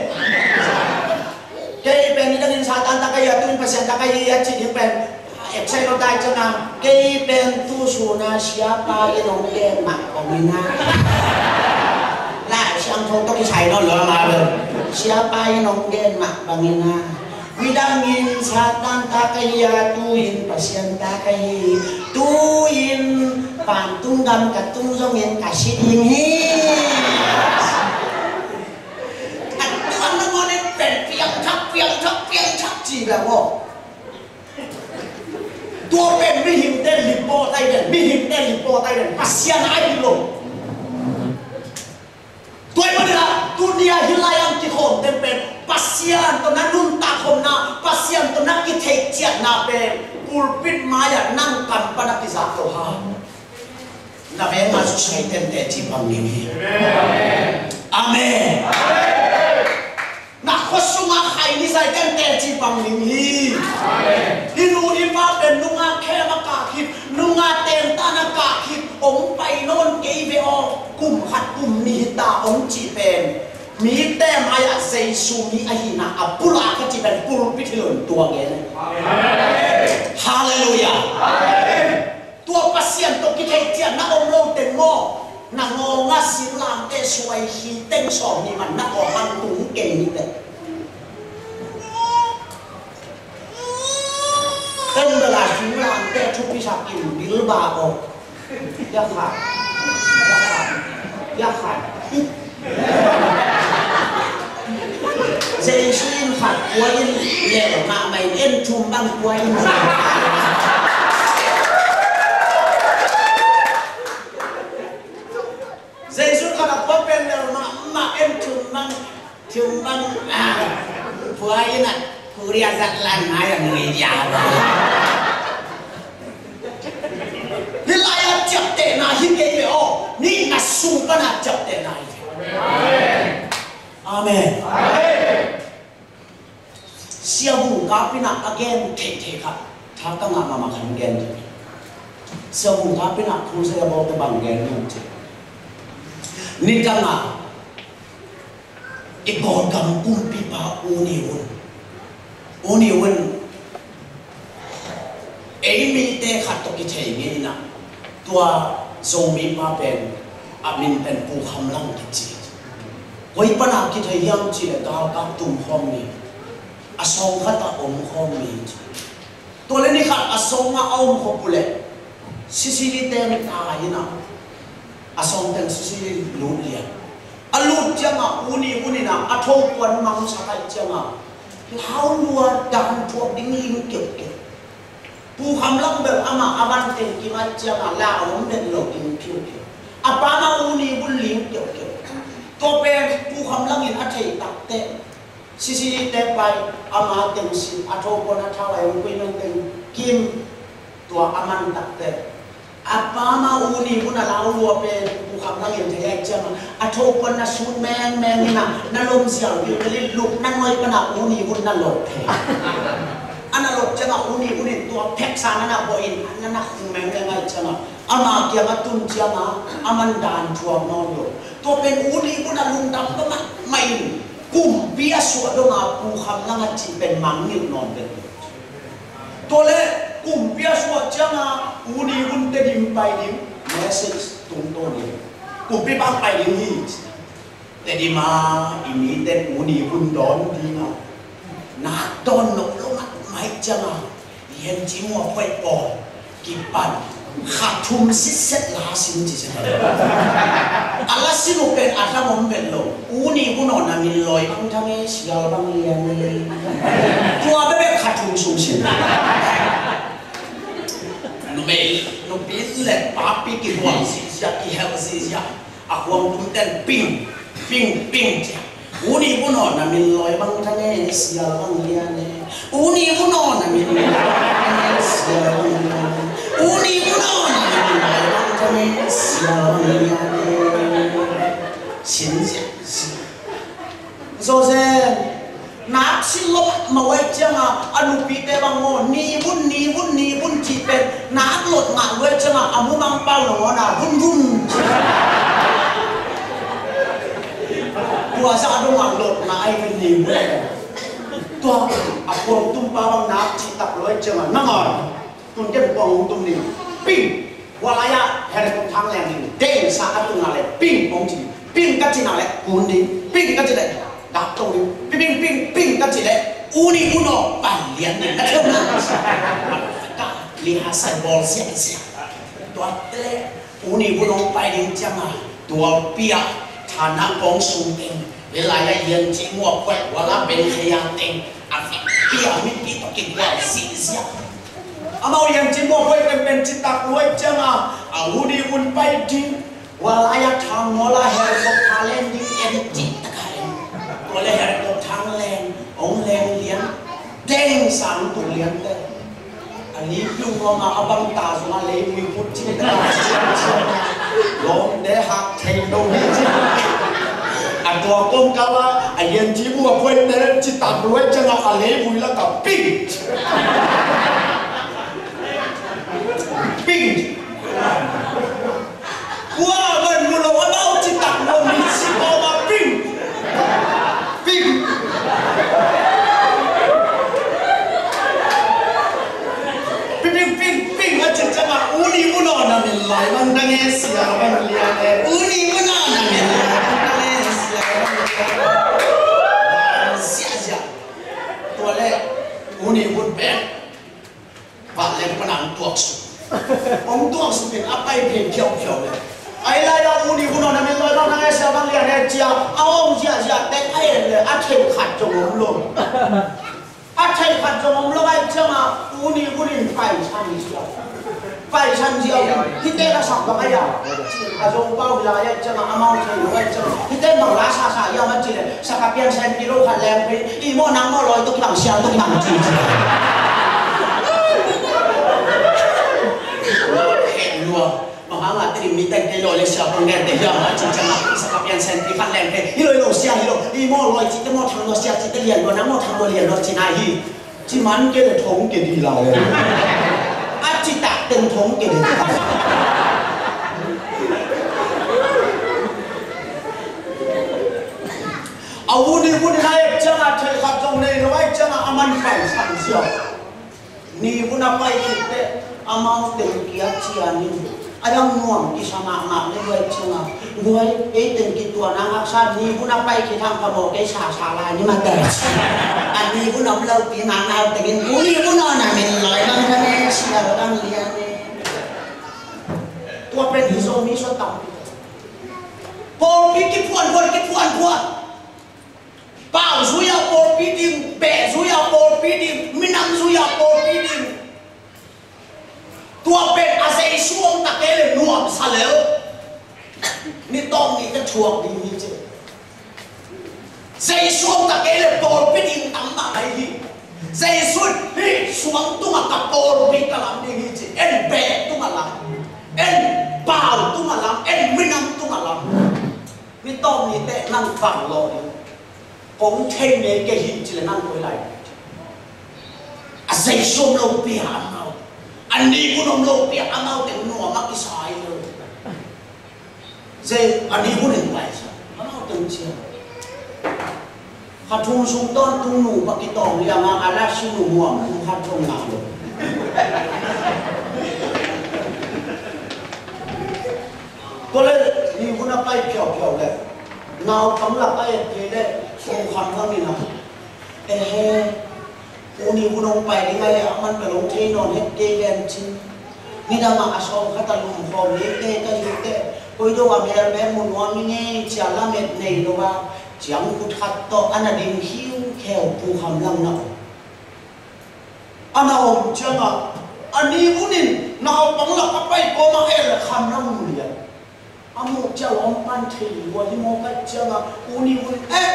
Kei pen nidangin Satan ta ka hi a, tuin Pasian ta ka hi a cih ding pen Eksai lo tai ciang a, kei pen tu sun a siapa in hong gen mah bangin a. Lai Siangtho tawh kisai nawn lo a, mah bel. Siapa in hong gen mah bangin a. Midangin Satan ta ka hi a, tu in Pasian ta ka hi. Tu in vantung gam ka tung zongin ka si ding hi. A tuan nangawn in pen piangthak, piangthak, piangthak ci bek aw. Tua pen mihingte lipawt ahi den, mihingte lipawt ahi den, Pasian ahi lo. Tua ahih manin ah, tuni a hih lai-ah kikhawmte pen Pasian tawh na nuntak khawmna, Pasian tawh na kitheih ciatna pen pulpit mai-ah nang kam pan a kizak lo ha. Na veng a susaite in teci pang ding hi. Amen. Na khua sungah khaini zaite in teci pang ding hi. Hi nu hi pa pen nunga khem a kah khit, nunga tentana kah khit, hong pai nawn kei ve aw, kum khat kum nih hi ta hong cih pen mite mai-ah Jesu mi ahihna a pulak ka cih pen pulpit hi lo in tua gen. Halleluiah. Tua Pasian tawh kitheih ciatna om lo teng maw, na ngawng ah singlamteh suai hi teng sawm ni man na kawm ah tung kei ni teh. Ken bel a singlamteh thupi sak in bilba aw. Yakha. Yakha. Yakha. Jesu in khat pua in lel mahmah in, en thum bang pua in. Jesu khat a pua pen lel mahmah, en thum bang, thum bang, ah, pua in a, Korea zat lan mai a nui dia. Hih lai-ah ciaptehna hi kei ve aw. Nihna sung pan a ciaptehna hi ve. Amen. Sia Vung Kap in a gen theihtheih khat, tha ka ngah mahmah khat gen thei. Sia Vung Kap in a crusade a bawlte bang gen nuam ci. Nidang a i Kawlgam kumpipa U Ne Win, U Ne Win, ei mite khat tawh kithei ngei in a, tua Zomipa pen a min pen Pu Kham Lang kici. Koi pan a kithei hiam cih leh galkap tum khawm mi, a sawng khat ah om khawm mi ci. Tua leh ni khat a sawng ah a om khop uh leh, sisili teng tai in a, a sawng teng sisili lut lian. A lut ciang a U Ne Win in a, a thopuan mangsak ahih ciang a, lau lua dan thuak ding ling keuhkeuh. Pu Kham Lang bel amah a van teng kim ahih ciang a, lau om den lo ding phiupiu. A pa mah U Ne Win ling keuhkeuh. Tua pen Pu Kham Lang in a thei takteh, sisili teng pai, ama teng sin, a thopuan a thau a hong kui man teng kim, tua a man takteh, a pa mah U Ne Win a lau lua pen Pu Kham Lang in thei ahih ciang a, a thopuan na sut mengmeng in a, na lom ziau viu tel in, lupna nuai pan a U Ne Win na lot thei. A na lot ciang a U Ne Win in tua pheksa na na bawh in, na na khung mengmeng ahih ciang a, ama kiang a tun ciang a, a man dan thuak nawn lo. Tua pen U Ne Win a lungdam mahmah in, kumpi a suah dong a Pu Kham Lang a cih pen mangngilh nawn pen. Tua leh kumpi a suah ciang a U Ne Win Tedim pai ding message tungtawn in, kumpipa pai ding hi. Tedim a i mite U Ne Win dawn ding a, nak dawn nop lo mahmah ahih ciang a, Lian Ci Muah Puai pawl kipan, kha thum sitset la sin ci se. A la sin uh pen a thang om vet lo. U Ne Win aw, na min lawi bang thang e, sial bang lian e. Tua bekbek kha thum sung sin. Numei, nupi le papi kihual zihziah, kihelh zihziah. A khuang tum ten ping, ping, ping ci a. U Ne Win aw, na min lawi bang thang e, sial bang lian e. U Ne Win aw, na min lawi bang thang e, sial bang lian e. U Ne Win aw, na min lawi bang thang e, sial bang lian e. Sin ziahziah. Zawzen, nak sin lo mahmah uh ahih ciang a, a nupite bang maw, Ne Win, Ne Win, Ne Win cih pen, nak lot ngah uh ahih ciang a, a mumang pau nangawn a, vun vun. Tua zah dong a lot ngah ahi ve Ne Win. Tua a khuang tumpa bang nak cih tak lo ahih ciang a, nangawn. Tun ken kua hong tum ding. Ping. Hua lai-ah helicopter hong leng ding. Deng sa a tung nak leh ping hong ci ding. Ping ka cih nak leh kun ding. Ping ka cih leh dap to ding. Ping, ping, ping, ping ka cih leh U Ne Win aw, pai lian ding. Ka cih na. Ka lian sai bawl siang siang. Tua te leh U Ne Win hong pai ding ciang a, tualpi ah thana kong sung teng, hih lai-ah Lian Ci Muah Puai, Hua La Ben Khaya teng, a vekpi a mipi tawh kigual zihziah. Amau Lian Ci Muah Puai penpen citak luai ciang a, a U Ne Win pai ding, hua lai-ah thang nawl a helicopter len ding en cih tak a en. Tua leh helicopter hong len, hong len lian, deng sa hong tung lian teh. A lipiu ngawng a, a bang ta zong a leivui put cing ta. Lawmte hak thei lo hi cing. A tua kawmkal a, a Lian Ci Muah Puai te citak luai ciang a, a leivui lak ah ping. Ping. Kua van mu lo, amau citak lo, mi ci kawm a ping. Ping. Ping, ping, ping, ping, a cih ciang a, U Ne Win aw, na min lawi bang thang e, sial bang lian e. U Ne Win aw, na min lawi bang thang e, sial bang lian e. Ziahziah. Tua leh U Ne Win pen vanleng pan a hong tuaksuk. Hong tuaksuk in a pai phei phiauphiau leh, Ai lai a, U Ni Vun aw na min lawi bang na ngai sia bang lian he cia, a om ziahziah tek a en le a thei khat zong om lo. A thei khat zong om lo ai cianga U Ni Vun in paisan ziau. Paisan ziau in hite la sak bang ai a. A Zopau hi lai ai cianga amau thei lo ai cianga hite bang la sa sa ia ma ci le sakapian sen kilo khat leng pe i maw nang maw lawi tuk bang sial tuk bang ci ci. Hen lua. Bang hang a tini mi teng te lawi le sia kong gen te hiam a ci cianga sakapian sen pi khat leng te hi lo hi lo sia hi lo i maw lawi ci te maw thang lo sia ci te lian lo nang maw thang lo lian lo ci nai hi. Ci man ke le thong ke di la le. A ci tak teng thong ke di. A U Ni Vun in a et cianga thei khat zong nei lo ai cianga a man paisan sia. Ni Vun a pai khit teh amau teng kia cian in a dang nuam kisa mahmah le luai cianga luai ei teng kituana haksa Ni Vun a pai khit hang ka mawh kei sasa lai ni mate. A Ni Vun om lo pi mahmah tengin U Ni Vun aw na min lawi bang ka ne sia lo dang lian e. Tua pen hi Zomi sua tampi. Pawlpi kiphuanphuan kiphuanphuan. Pau zui-a pawlpi ding, beh zui-a pawlpi ding, minam zui-a pawlpi ding. Tua pen a Jesu om ta kei le nuamsa lel. Ni tawm ni ka thuak ding hi ci. Jesu om ta kei le pawlpi ding tam mah mai hi. Jesu hi suang tungah ka pawlpi ka lam ding hi ci. En beh tungah lam, en pau tungah lam, en minam tungah lam. Ni tawm ni teh nang vang law ding. Kong thei ngei kei hi ci le nang koi lai. A Jesu om lo pi a amau, a Ni Vun om lo pi a amau teng nuam a kisa hi lo. Zei a Ni Vun in pai sa amau teng cia. Kha thum sung tawntung nu pa kitawng lianga a la si nu muam nu kha thong na lo. Tua le Ni Vun a pai phiauphiau le naupang lak a et thei le sung kham hangin a ehe U Ni Vun hong pai ding a le a man ka lo thei nawn het kei ven cin. Nidang ah a sawm khat a lum khawm lei te ka hi teh koi do a mel mel mu nuam i ngei cia lamet nei lo a ciang khut khat tawh a na ding khiukheu Pu Kham Lang na om. A na om ciangah a Ni Vun in naupang lak a pai kawmah el le Kham Lang mu lian. A muh ciang lawmpan thei lua hi maw kaih ciangah U Ni Vun eh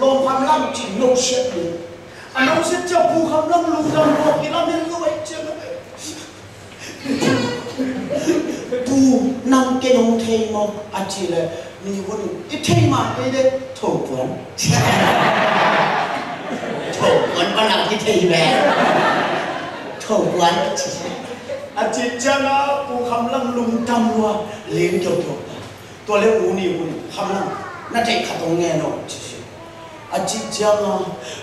lawm Kham Lang cin no siat lian. A no siat ciang Pu Kham Lang lungdam lua kilamen lo aih ciangah Pu, nang kei nong thei maw? A ci le Ni Vun in i thei mah kei le tho puan. Tho puan pa nang i thei ve. Tho puan a ci. A ci ciangah Pu Kham Lang lungdam lua ling kio tho puan. Tua le U Ni Vun in Kham Lang na thei khat hong ngen aw ci. A cih cianga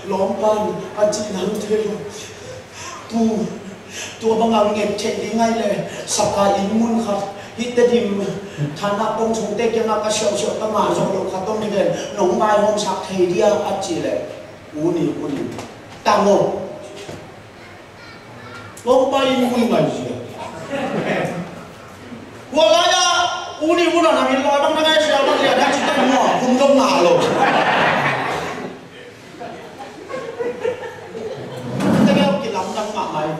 lawmpa in a cih nang thei lo. Pu, tua banga nget theih ding ai le sapa inn mun khat hih Tedim thana kong sungte kiangah ka siausiau ka mah zawh loh khat om hi ven nong vaihawmsak thei dia a cih leh U Ni Vun in tang aw. Lawmpa in hun ngai zia. Tua lai-ah U Ni Vun a na min lawi bang na ngai zia bang zia na ci tak mua hun dong na lo. Tegel kilamdang mahmah hi.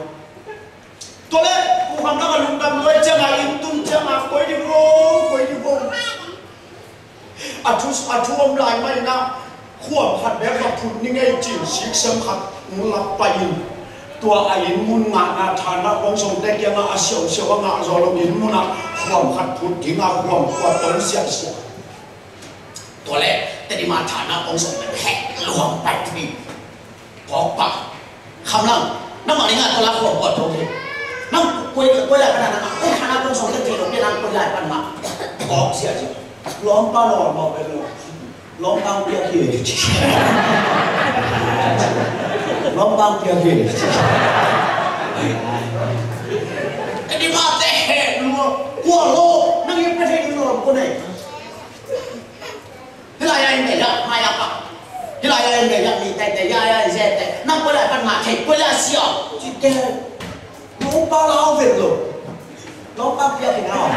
Tua le Pu Kham Lang a lungdam luai ciangah inn tun ciangah koi ding vo, koi ding vo. A thu, a thu om lai mah inah khuam khat bek va phut ni ngei cin siksem khat mu lak pai in tua a inn mun ngahna thana kong songte kiangah a siausiau a ngah zaw lo inn munah khuam khat phut ding a khuam kua tong siahsiah. Tua le Tedim a thana kong songte hek luang pai thei. Kawkpa Kham Lang, nangmah dingah tua la khuam kuat tho thei. Nang koi, koi lai pan a nangmah kong thana kong songte thei lo pia nang koi lai pan mah kawk siahsiah. Lawmpa lawm mawh bek lo. Lawmpa piak hi. Lawmpa piak hi. Tedim a te hek lua kua lo nang i pe thei lua kua nei. Hih lai-ah in vei ah mai-ah pah. Hih lai-ah in vei ah mi teitei, hih lai-ah in zete. Nang koi lai pan mah thei koi lai sia. Ci te. Lawmpa lau vet lo. Lawmpa piak in au.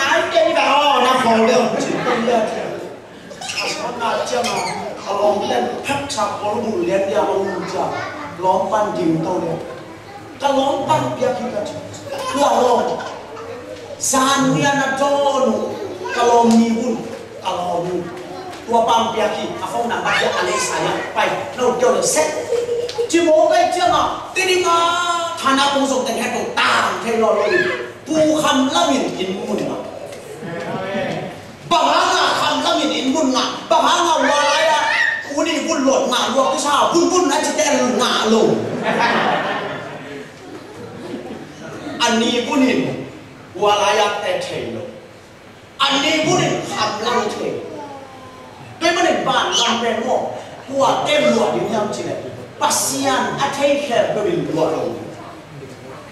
Ai, kei bang aw na khol deuh ci tong deuh. A suak na ciang a, a lawmte'n phat sa kol mun lian dia a mun ciang lawm pan ding to deuh. Ka lawm pan piak hi ka ci. Tua lawm. Zan nia na dawn uh. Ka lawm ni bun. Ka lawm ni. Tua pan piak hi. A phone number piak a lei sa ya. Pai. No kyo le set. Ci mo kai ciang a. Ti ding a. Thana kong zong teng het kong tang thei lo lo. Pu Kham Lam in inn mun ngah. Bang hang a Kham Lam in inn mun ngah? Bang hang a hua lai-ah U Ni Vun Lawt ngah lua kisa, vun vun a ci tel ngah lo? A Ni Vun in hua lai-ah te thei lo. A Ni Vun in Kham Lam thei. Tua ahih manin vanlam pen maw, kua te luah ding hiam cih leh Pasian a thei khempeuh in luah lo.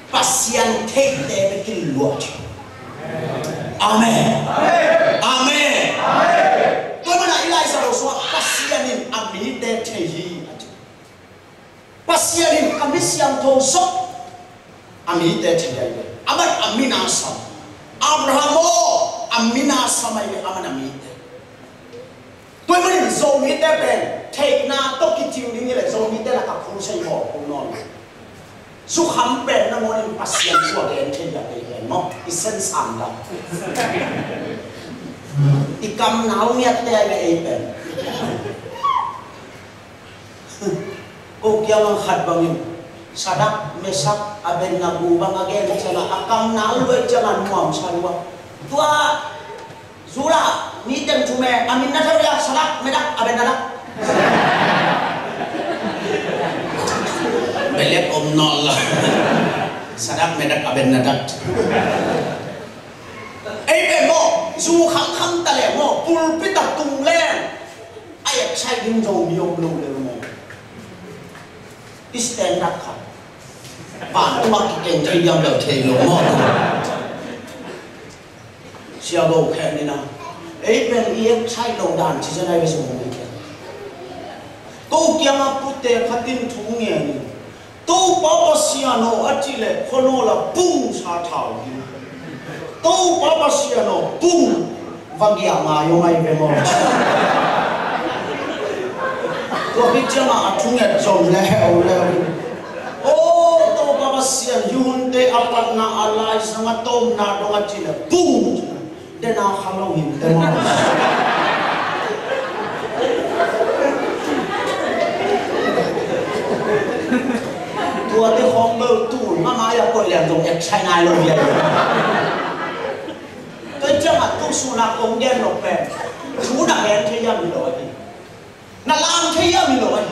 Pasian theite bekin luah. Amen. Amen. Tua ahih manin Elijah Joshua, Pasian in a mite thei hi. Pasian in a mi siangtho zong a mite thei hi. Aman a min a sam. Abraham aw, a min a sam hi, aman a mite. Tua ahih manin Zomite pen theihna tawh kicing ding hi leh Zomite lakah crusade bawl kul nawn lo. Zukham pen nangawn in Pasian thu a gen thei a, kei pen maw i sen sang dah. I kam nau ngiatte a hi ve ei pen. Ko kiang ah khat bangin Sadrak, Mesak, Abednego bang a gen ciangin a kam nau lua ciangin nuamsa lua. Tua Judah mi teng thu me, a min na thei uh hia? Sadrak, Mesak, Abednego. Belek om nawn lo. Sadrak, Mesak, Abednego. Ei pen maw, zu khangkhang ta leh maw, pulpit ah tung leng a excite ding Zomi om lo lel maw. I standard khat. Vantung ah kikeng thei diam lo thei lo maw. Sia Go Khen in a, ei pen i excite loh dan ci zen ai ve sung hong khen. Ko kiangah pute khat in thu ngen in, Topa Pasian aw a cih leh khuanawl ah pung sa thau hi. Topa Pasian aw pung, va giah ngai aw ngai ve maw. Tua khit ciangah a thunget zom leu leu. Aw Topa Pasian, i hunte a patna a laizang a tawmna dong a cih leh pung. Dena kha lo hin te maw. Tuate khawng bel tul mama ya koih lian zong et chai nai lo hi a. Tua ciangah tu suna kong gen lo pen thu na gen thei hiam hi lo ahi. Na lam thei hiam hi lo ahi.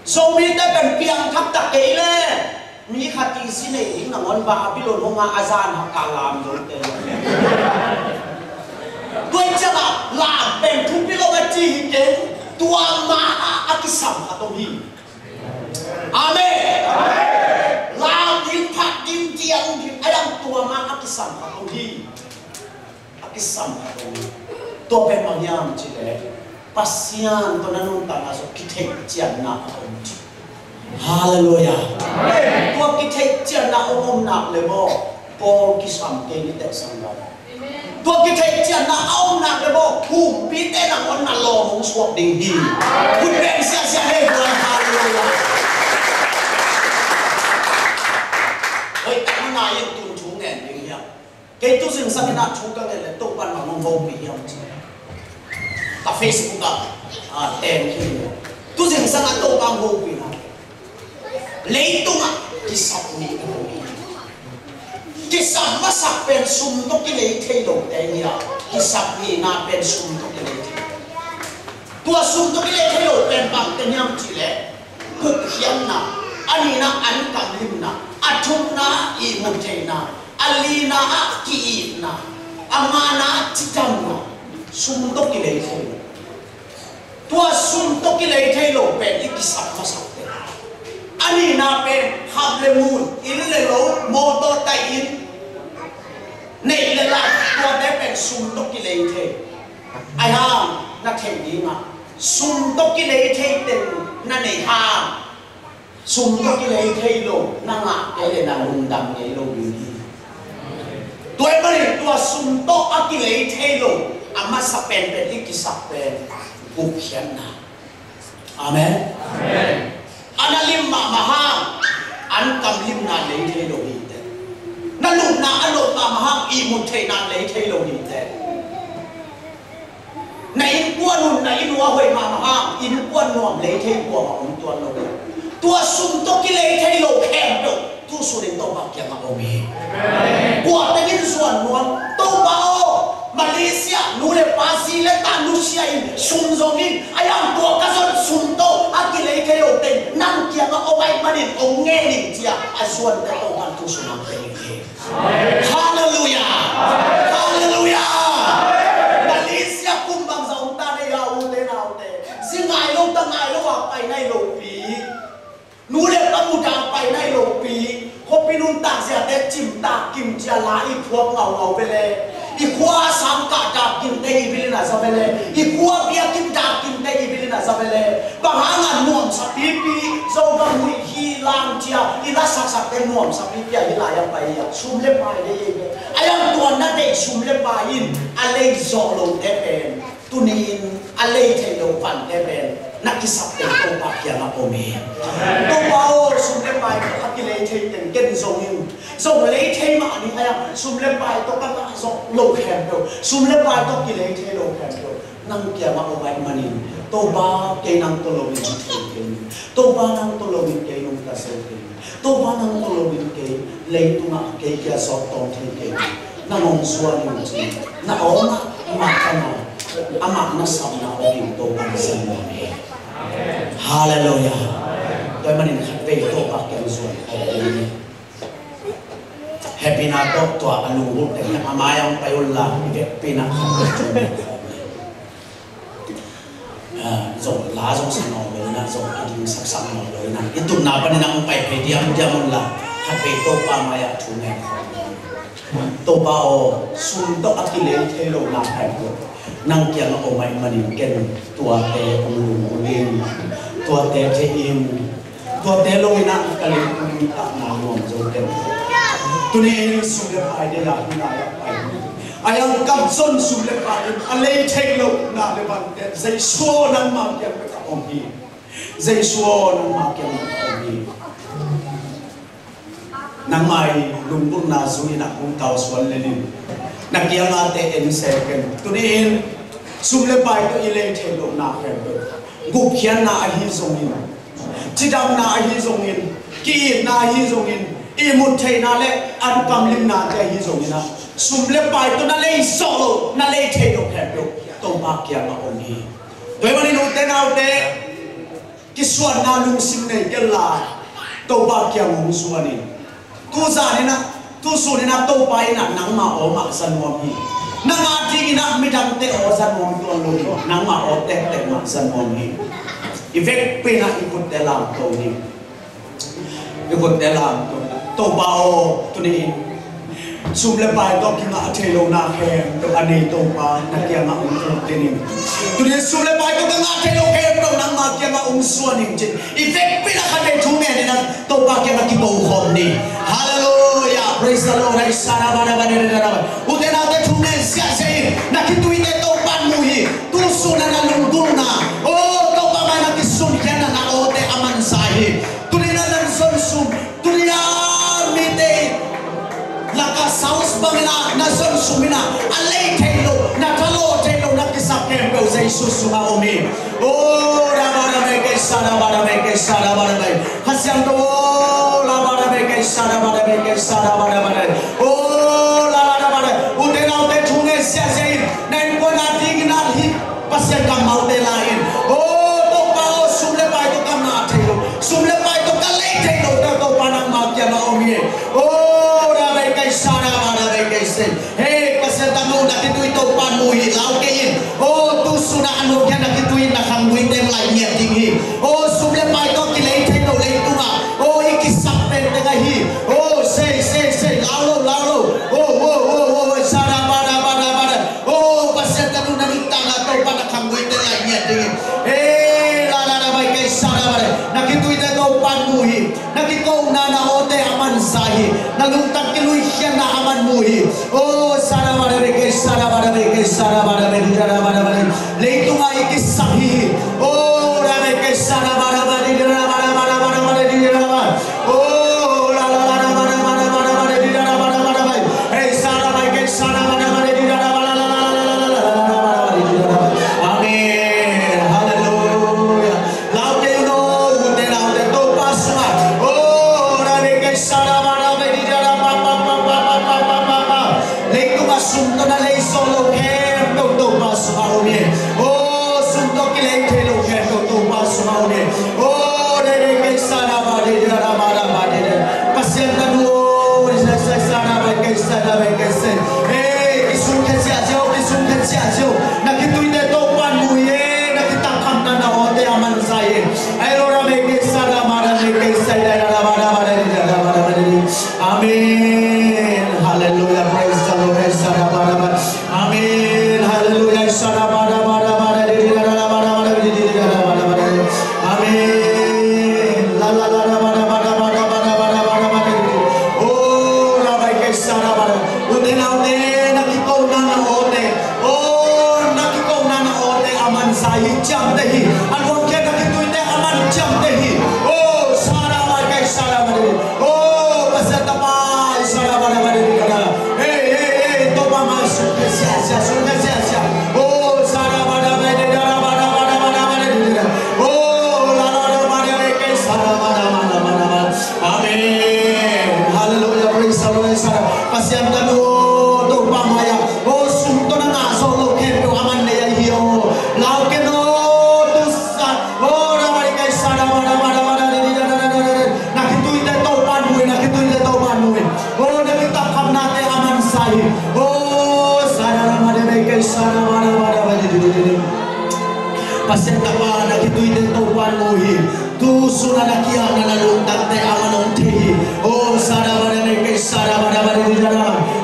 Zomite pen piangthak tak kei le mi khat i si nei ding nangawn Babylon hong a a zan hak a lam zote. Tua ciangah lam pen thupi lo a ci hi kei, tua ma a a kisam khat om hi. Amen. Lam ding, phat ding, diang ding a yang tua ma a kisam khat om hi. A kisam khat om. Tua pen bang hiam cih leh Pasian tawh na nuntakna sung kitheih ciatna a om. Halleluiah. Tua kitheih ciatna a om nak leh maw, Paul kisam kei ni teh sang lo. Tua kitheih ciatna a om nak leh maw, humpite nangawn na lawm hong suak ding hi. Hun beng siasia hei huan. Halleluiah. Oi, tak na ngai in tun thu ngen ding hiam? Kei tu zingsang in a thu ka ngen leh Topa'n bang hong hopih hiam cih leh, ka Facebook ah, ah, ten hi. Tu zingsang a Topa'n hopih na. Leitungah kisap nih ka hong hi. Kisap masak pen sum tawh kilei thei lote hi a. Kisap nihna pen sum tawh kilei thei. Tua sum tawh kilei thei lo pen bangte hiam cih leh, kukkhiatna, a nihna ankamlimna, a thumna ihmut theihna, a lina ah ki-itna, a ngana ah cidamna, sum tawh kilei thei lo. Tua sum tawh kilei thei lo pen i kisap masak pen. A nihna pen kham le mun, inn le lo, mawtaw tai inn, neih le lak, tuate pen sum tawh kilei thei. Ahi hang na theih dingah, sum tawh kilei thei teng na neih hang, sum tawh kilei thei lo na ngah kei leh na lungdam ngei lo ding hi. Tua ahih manin tua sum tawh a kilei thei lo a masa penpen i kisap pen gupkhiatna. Amen. Amen. A na lim mahmah hang an kam limna lei thei lo hi teh. Na lupna a lop mahmah hang ihmut theihna lei thei lo hi teh. Na innkuan hun, na inn uh a hoih mahmah hang innkuan nuam lei thei kuamah om tuan lo hi. Tua sum tawh kilei thei lo khempeuh tu sunin Topa kiangah om hi. Kua tengin zuan nuam, Topa aw, Malaysia nu le pa, zi le ta nusia in, sum zong in, a yang tua ka zon sum tawh a kilei thei lo teng nang kiangah om ahih manin ong ngen in ci-a a zuante Topa tu sun ang pe hi. Halleluia. Halleluia. Malaysia kum bangzah om ta nei a, ute naute, zi ngai lo ta ngai lo a pai nai lo pi. Nu le pa muh dan pai nai lo pi, khuapi nuntak ziate cimtak kim cia la i phuak ngaungau ve le, i khua sangkah dak kimte i bilin a za ve le, i khua biakinn dak kimte i bilin a za ve le, bang hanga nuamsa pipi, Zogam huih hi lam cia i lasaksakte nuamsa pipi a hi lai a pai a, sum le pai dei ei ve. A yang tuan na deih sum le pai in a lei zawh lote pen tuni-in a lei theih loh vante pen na kisap teng Topa kiangah om hi. Topa aw, sum le pai tawh a kilei thei teng ken zong in, zong lei thei mah ni, a yang sum le pai tawh ka ngah zawh loh khempeuh, sum le pai tawh kilei thei loh khempeuh nang kiangah om ahih manin, Topa kei nang tawh loin thei kei ni. Topa nang tawh loin kei nong ta zo kei ni. Topa nang tawh loin kei leitungah kei kia zawh tawm thei kei ni. Nang hong zuan in ci, na aw mah, mah ka na, amah na sapna aw in Topa na sa nuam hi. Halleluia. Tua ahih manin khatvei Topa kiang zuan khawm ding hi. Hehpihna tawh tua a lunggulh teng a mai-ah hong pai unla, i vekpi-in ah khatvei tua khawm ding. Ah, zong la zong sa nawn lo in ah, zong a ding sak sak nawn lo in ah, i tutna panin ah hong pai phei diamdiam unla, khatvei Topa mai-ah thu ngen khawm. Topa aw, sum tawh a kilei thei lo na khempeuh nang kiangah om ahih manin ken tuate hong lunggulh in, tuate thei in, tuate lo in ah ka leitung takna nuam zo ken. Tuni-in sum le pai deih a hi lai-ah pai hi. A yang kam zon sum le pai in a lei theih loh na le vante, Jesu aw, nangma kiang bek a om hi. Jesu aw, nangma kiang bek a om hi. Nangma i lunggulhna zui-in ah hong kalsuan lel in, na kiangahte en se ken. Tuni-in sum le pai tawh i lei theih loh na khempeuh, gupkhiatna ahi zongin, cidamna ahi zongin, ki-itna ahi zongin, ihmut theihna le an kam limnate ahi zongin ah, sum le pai tawh na lei zawh loh, na lei theih loh khempeuh Topa kiangah om hi. Tua ahih manin ute naute, kisuanna lungsim nei kei la, Topa kiang hong zuan in. Tu zan in ah, tu sun in ah Topa in ah nangma aw mah za nuam hi. Nang a ding in ah midangte aw za nuam tuan lo hi. Nangma aw tektek mah za nuam hi. I vekpi-in ah i khutte lamto ni. I khutte lamto. Topa aw, tuni-in sum le pai tawh kingah thei lo na khempeuh a nei Topa na kiangah hong uk ding in. Tuni-in sum le pai tawh ka ngah thei lo khempeuh nangma kiangah hong zuan in ci-in, i vekpi-in ah khatvei thu ngen in ah Topa kiangah kiko khawm ni. Halleluia. Praise the Lord. Ai, sa ra ba ra ba ra ba ra ba. Ute naute, thu ngen ziahziah in, na khituite Topa'n mu hi. Tu sun ah na lunggulhna, aw, Topa mai na kisunkhiatna na awte a mansa hi. Tuni-in ah na zon sum, tuni-a mite lakah saus bangin ah na zon sum in ah a lei theih loh, na thalawh theih loh na kisap khempeuh Jesu sungah om hi. Oh, ra ba ra ba kei sa ra ba ra ba kei sa ra ba ra ba. Kha Siangtho, oh, la ba ra ba kei sa ra ba ra ba kei sa ra ba ra ba. Oh, la ba ra ba ra. Ute naute, thu ngen ziahziah in, na innkuan a ding in ah hih Pasian kammalte la in. Oh, Topa aw, sum le pai tawh ka ngah thei lo, sum le pai tawh ka lei thei lo, Topa nangma kiangah om hi. Oh, ra ba kei sa ra ba ra ba kei se. Hei, Pasian tanu, na khitui Topa'n mu hi, lau kei in. Oh, tu sun ah a nuamkhiatna khitui in na khanggui teng lai ngiat ding hi. Oh, sum le pai tawh kilei thei lo leitungah, oh, i kisap pen teng ahi. Oh, sei, sei, sei, lau lo, lau lo. Oh, oh, oh, oh, oh, sa ra ba ra ba ra ba ra. Oh, Pasian tanu, na nuntakna Topa na khanggui teng lai ngiat ding hi. Hei, la ra ra ba kei sa ra ba ra. Na khituite Topa'n mu hi. Na kikona na awte a mansa hi. Na lungtang kiluikhiatna aman mu hi. Oh, sara bara beke, sara bara beke, sara bara beke, sara bara beke. Leitung ah i kisap hi. Oh, ra beke, sara bara beke, sara bara beke, sara bara beke. Oh, la la la la la la la la la la la la la la la. Hey, sara beke, sara bara beke, sara bara la la la la la la la la la la la. Amen. Hallelujah. Lau kei un, ute naute, Topa sungah. Oh, ra beke, sara bara beke, sara ba ba ba ba ba ba ba ba. Leitung ah sum tawh na lei zawh loh khempeuh Topa sungah om hi. Oh, sum tawh kilei thei loh khempeuh Topa sungah om hi. Oh, ra beke, sara bara beke, sara bara beke. Pasian tanu, sara bara beke, sara beke. Hey, kisum khia ziahziah, kisum khia ziahziah. Na khituite Topa'n mu hi. Na kitangkhamna na awte aman za hi. Amen. Hallelujah. Praise the Lord. Amen. Hallelujah. Amen. La la la la. Oh, Rabbi Kesarabara. Ute naute, na kikona na awte. Oh, na kikona na awte aman za hi, ciamteh hi. A nuamkhiatna khituite aman ciamteh hi. Oh, sara mai kai sara mai. Oh, Pasian tapa, sara mai mai kai. Hey, hey, hey, Topa mai sungkhia sia sia, sungkhia sia sia. Oh, sara mai mai kai, sara mai mai. Oh, la la la mai kai, sara mai mai mai. Amen. Hallelujah. Praise the Lord. Sara. Pasian tanu, Topa mai-ah. Oh, sum tawh na ngah zawh loh khempeuh aman nei ahi hi. Oh, lau ken, oh, tu sa. Oh, ra mai kai sara mai mai mai. Na khituite Topa'n mu hi, na khituite Topa'n mu hi. Oh, na kitangkhamnate aman za hi. Oh, sara mai mai kai sara mai mai. Pasian tapa, na khituite Topa'n mu hi. Tu sun a na kiakna, na lungtangte aman hong thei hi. Oh, sara mai mai kai sara mai mai.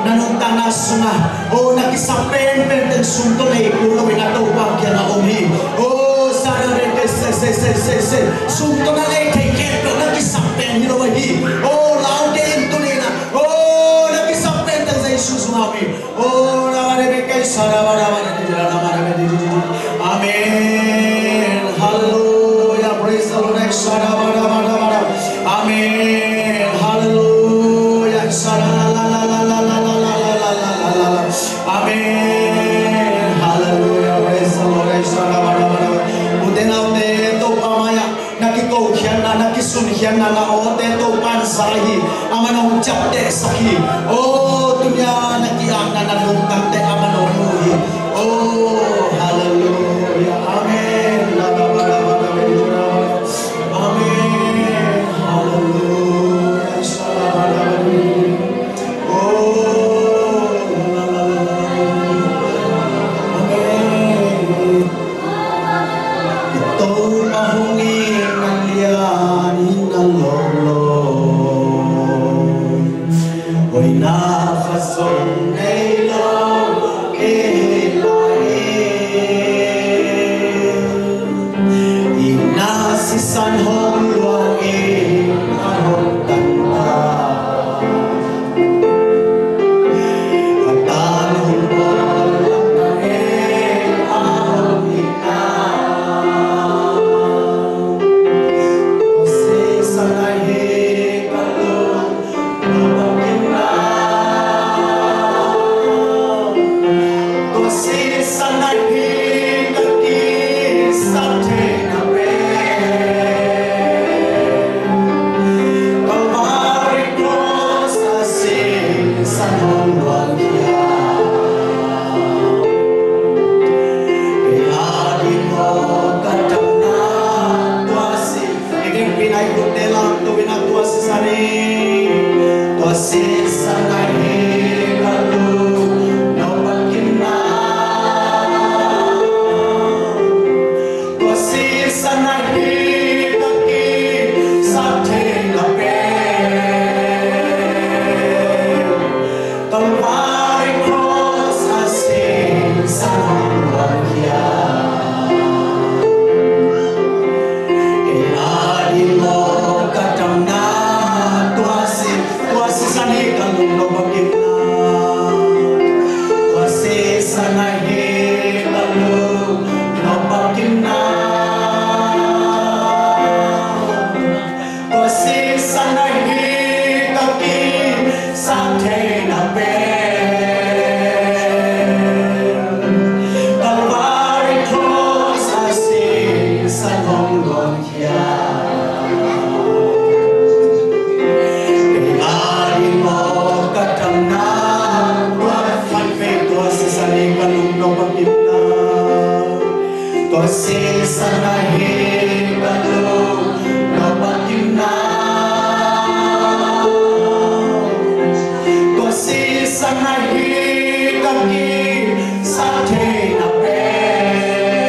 Na lungtangna sungah, oh, na kisap penpen teng sum tawh lei kul loin a Topa kiangah om hi. Oh, sara mai kai se se se se se. Sum tawh na lei thei khempeuh na kisap pen hi lo hi. Oh, lau ken tuni-in ah. Oh, na kisap pen teng Jesu sungah om hi. Oh, la ba de be kai sara ba da ba da di da da ba da ba di di di di. Amen. Hallelujah. Praise the Lord. Sara ba da ba da ba da. Amen. Hallelujah. Sara la la la la la. Amen. Hallelujah. Praise the Lord. Sara ba da ba da ba. Ute naute, Topa mai-ah na kikokhiatna, na kisunkhiatna, na awte Topa'n za hi. Aman hong ciaptehsak hi. Oh, tuni-a na kiakna, na lungtangte aman hong mu hi. Oh, hallelujah. Amen. La, la, la. Amen. Hallelujah. Sha, la, la, la, la. Oh, la, la, la, la. Amen. Topa hong itna lian in a lawm lo. Hoihna khat zong nei lo kei lai. Itna sisan hong luang in a hong tan ta. Calvary cross a sisan hong luang khia. Kei a ding mawh ka damna tua si. Kei keng pina i kutte lamto in a tua sisan hi. Tua sisan ahi ka lungnuam a kinna. Tua sisan ahi ka kisap theihna pen. Calvary cross a sisan hong luang khia. Kei a ding mawh ka damna tua si, tua sisan hi ka lungnuam a kinna. Tua sisan ahi ka lung ka patin na, tua sisan ahi ka kisap theihna pen,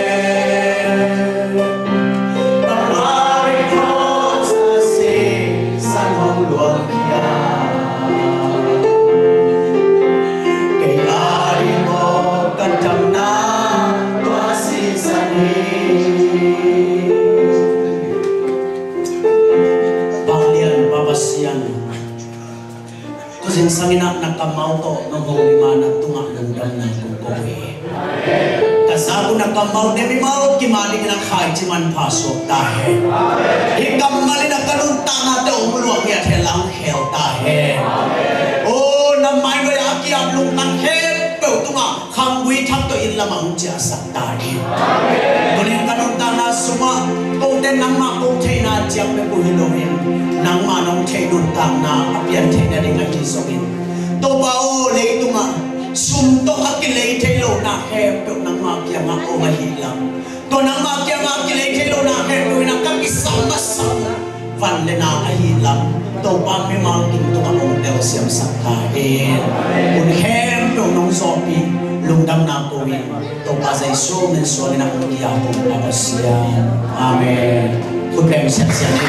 Calvary cross a sisan hong luang hi a, kei a ding mawk ka damna tua sisan hi. Vanglian Pa Pasian, tu zingsang in ah na kammal tawh nong hong lim a, na tungah lungdamna kong ko hi. Ka zak uh na kammalte mimal kim a dingin a khaici manpha suak ta hen. Hih kammal in ah ka nuntaknate hong luang ngiat hen la, hong khel ta hen. Aw, na mai nuai-ah a ki-ap lungtang khempeuh tungah khanggui thak tawh inn lamah hong ciahsak ta hen. Tuni-in ka nuntakna sungah kote nangmah ko theihna ciang bek uh hi loin, nangmah nong theih nuntakna a pian theih nading ahi zongin, Topa aw, leitungah sum tawh a kilei thei lo na khempeuh nangmah kiangah hong ahih lam, tua nangmah kiangah a kilei thei lo na khempeuh in ah ka kisam masa van le na ahih lam, Topa mimal kim tungah hong telsiamsak ta hen. Hun khempeuh nong zawhpih lungdamna ko-in, Topa Jesu min suangin ah hong ki-ap ung, Pa Pasian. Amen. Khut beng siansian ni.